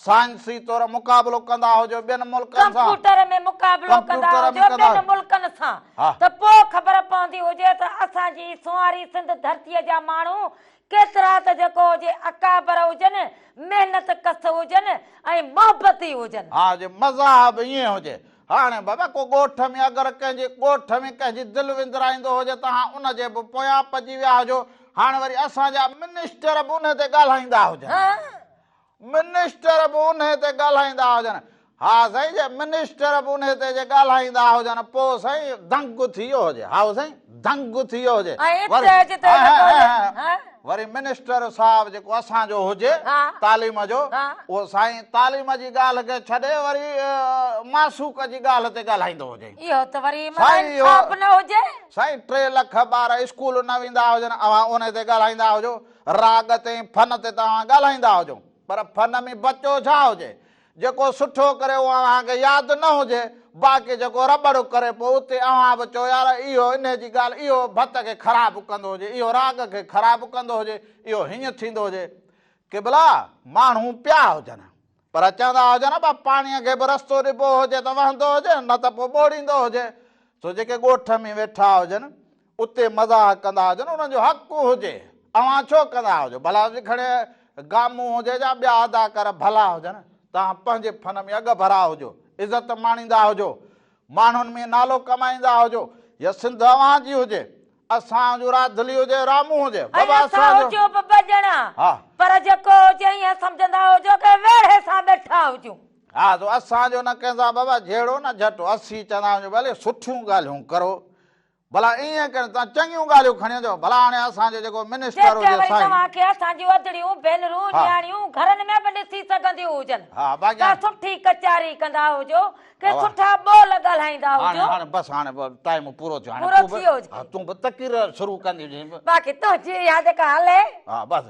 سائنسي طور مقابلو ڪندا هجو ٻين ملڪن سان. ڪمپيوٽر ۾ مقابلو ڪندا ڪمپيوٽر ۾ هجو ڪندا ٻين ملڪن سان ها. ته پوء خبر پوندي هجي ته اسان جي سونهاري سنڌ ڌرتيء جا ماڻهو ڪيترا ته جيڪو هجي اڪابر هجن، محنت ڪس هجن ۽ محبتي هجن. ها جي مزاح به ائين هجي. هاڻي بابا ڪو ڳوٺ ۾ اگر ڪنهن جي ڳوٺ ۾ ڪنهن جي دل وندرائيندو هجي ته هان ان جي به پويان پئجي ويا هجو. هاڻي وري اسان جا منسٽر به انهي تي ڳالهائيندا هجن. منسٽر به انهي تي ڳالهائيندا هجن. ها سائين جي منسٽر به انهي تي جي ڳالهائيندا هجن پوء سائين دنگ ٿي ويو هجي. هائو سائين دنگ ٿي ويو هجي. ۽ وري اتي جتي جيڪو هجي. وري منسٽر صاحب جيڪو اسان جو هجي تعليم جو اهو سائين تعليم جي ڳالهه کي ڇڏي وري معشوق جي ڳالهه تي ڳالهائيندو هجي. اهو ته وري معنيٰ انصاف نه هجي. سائين 3 لک ٻار اسڪول نه ويندا هجن اوهان انهي تي ڳالهائيندا هجو. راڳ تي ۽ فن تي ته اوهان ڳالهائيندا هجو پر فن ۾ بچو ڇا هجي؟ جيڪو سٺو ڪري اهو اوهان کي ياد نه هجي، باقي جيڪو رٻڙ ڪري پوء اتي اوهان به چئو يار اهو انهي جي ڳالهه اهو ڀت کي خراب ڪندو هجي، اهو راڳ کي خراب ڪندو هجي، اهو هيئن ٿيندو هجي. قبلا! ماڻهو پيا هجن پر چوندا هجن ابا پاڻيء کي به رستو ڏبو هجي ته وهندو هجي نه ته پوء ٻوڙيندو هجي. سو جيڪي ڳوٺ ۾ ويٺا هجن اتي مزاح ڪندا هجن انهن جو حق هجي اوهان ڇو ڪندا هجو ڀلا کڻي گامون هجي يا ٻيا اداڪار ڀلا هجن توهان پنهنجي فن ۾ اڳڀرا هجو عزت ماڻيندا هجو ماڻهن ۾ نالو ڪمائيندا هجو يا سنڌ اوهان جي هجي اسان جو راڌلي هجي رامون هجي ۽ بابا اسان اسان جو هجون به ٻه ڄڻا ها. پر جيڪو هجي ائين سمجهندا هجو ڪي ويڙهي سان ٻيٺا هجون. ها سو اسان جو نه ڪنهن سان بابا جهيڙو نه جهٽو اسين چوندا هجون ڀلي سٺيون ڳالهيون ڪرو ڀلا ائين ڪري توهان چڱيون ڳالهيون کڻي اچو ڀلا هاڻي اسان جو جيڪو منسٽر جيڪي هجي وري سائين. توهان کي اسان جون ادڙيون، ڀينرون، ها. نياڻيون گهرن ۾ به ڏسي سگهنديون هجن. ها باقي ڪا سٺي ڪچهري ڪندا هجو، ڪي ها. سٺا ٻول ڳالهائيندا هاڻي هجو. هاڻي بس هاڻي ٽائيم پورو ٿيو هاڻي پورو تون به ٿي ويو هجي. ها تون به تقرير شروع ڪندي هجين. باقي تنهنجي اها جيڪا هلي. ها بس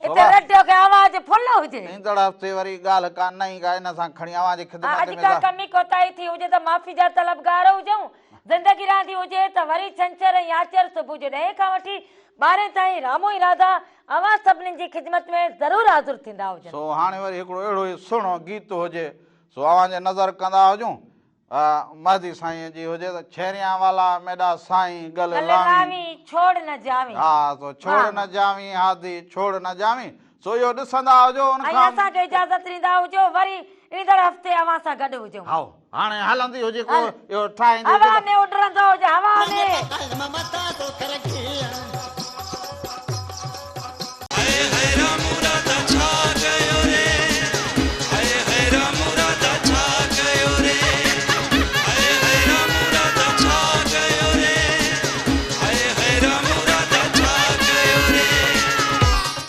هتي ريڊيو کي آواز فل هجي. ايندڙ هفتي وري ڳالهه ڪا نئين ڪا ان سان کڻي اوهان جي ها خدمت اڄ ۾ ڪا ڪمي ڪوتاهي ٿي هجي ته معافي جا طلبگار هجون. زندگي رهندي هجي ته وري ڇنڇر ۽ آچر صبح جو ڏهين کان وٺي ٻارهين تائين رامو ۽ راڌا اوهان سڀني جي خدمت ۾ ضرور حاضر ٿيندا هجن. سو هاڻي وري هڪڙو اهڙو ئي سهڻو گيت هجي سو اوهان جي نظر ڪندا هجون. مهدي سائين جي هجي ته ڇيريان والا ميڏا سائين گل گل لاوين. لاوين ڇوڙ نه جاوين. ها سو ڇوڙ نه جاوين هادي ڇوڙ نه جاوين سو اهو ڏسندا هجو ان ۽ کان. اسان کي اجازت ڏيندا هجو وري ايندڙ هفتي اوهان سان گڏ هجون. هائو هاڻي هلندي هجي ڪو اهو ٺاهيندي هجي هوا ته. ۾ اڏرا.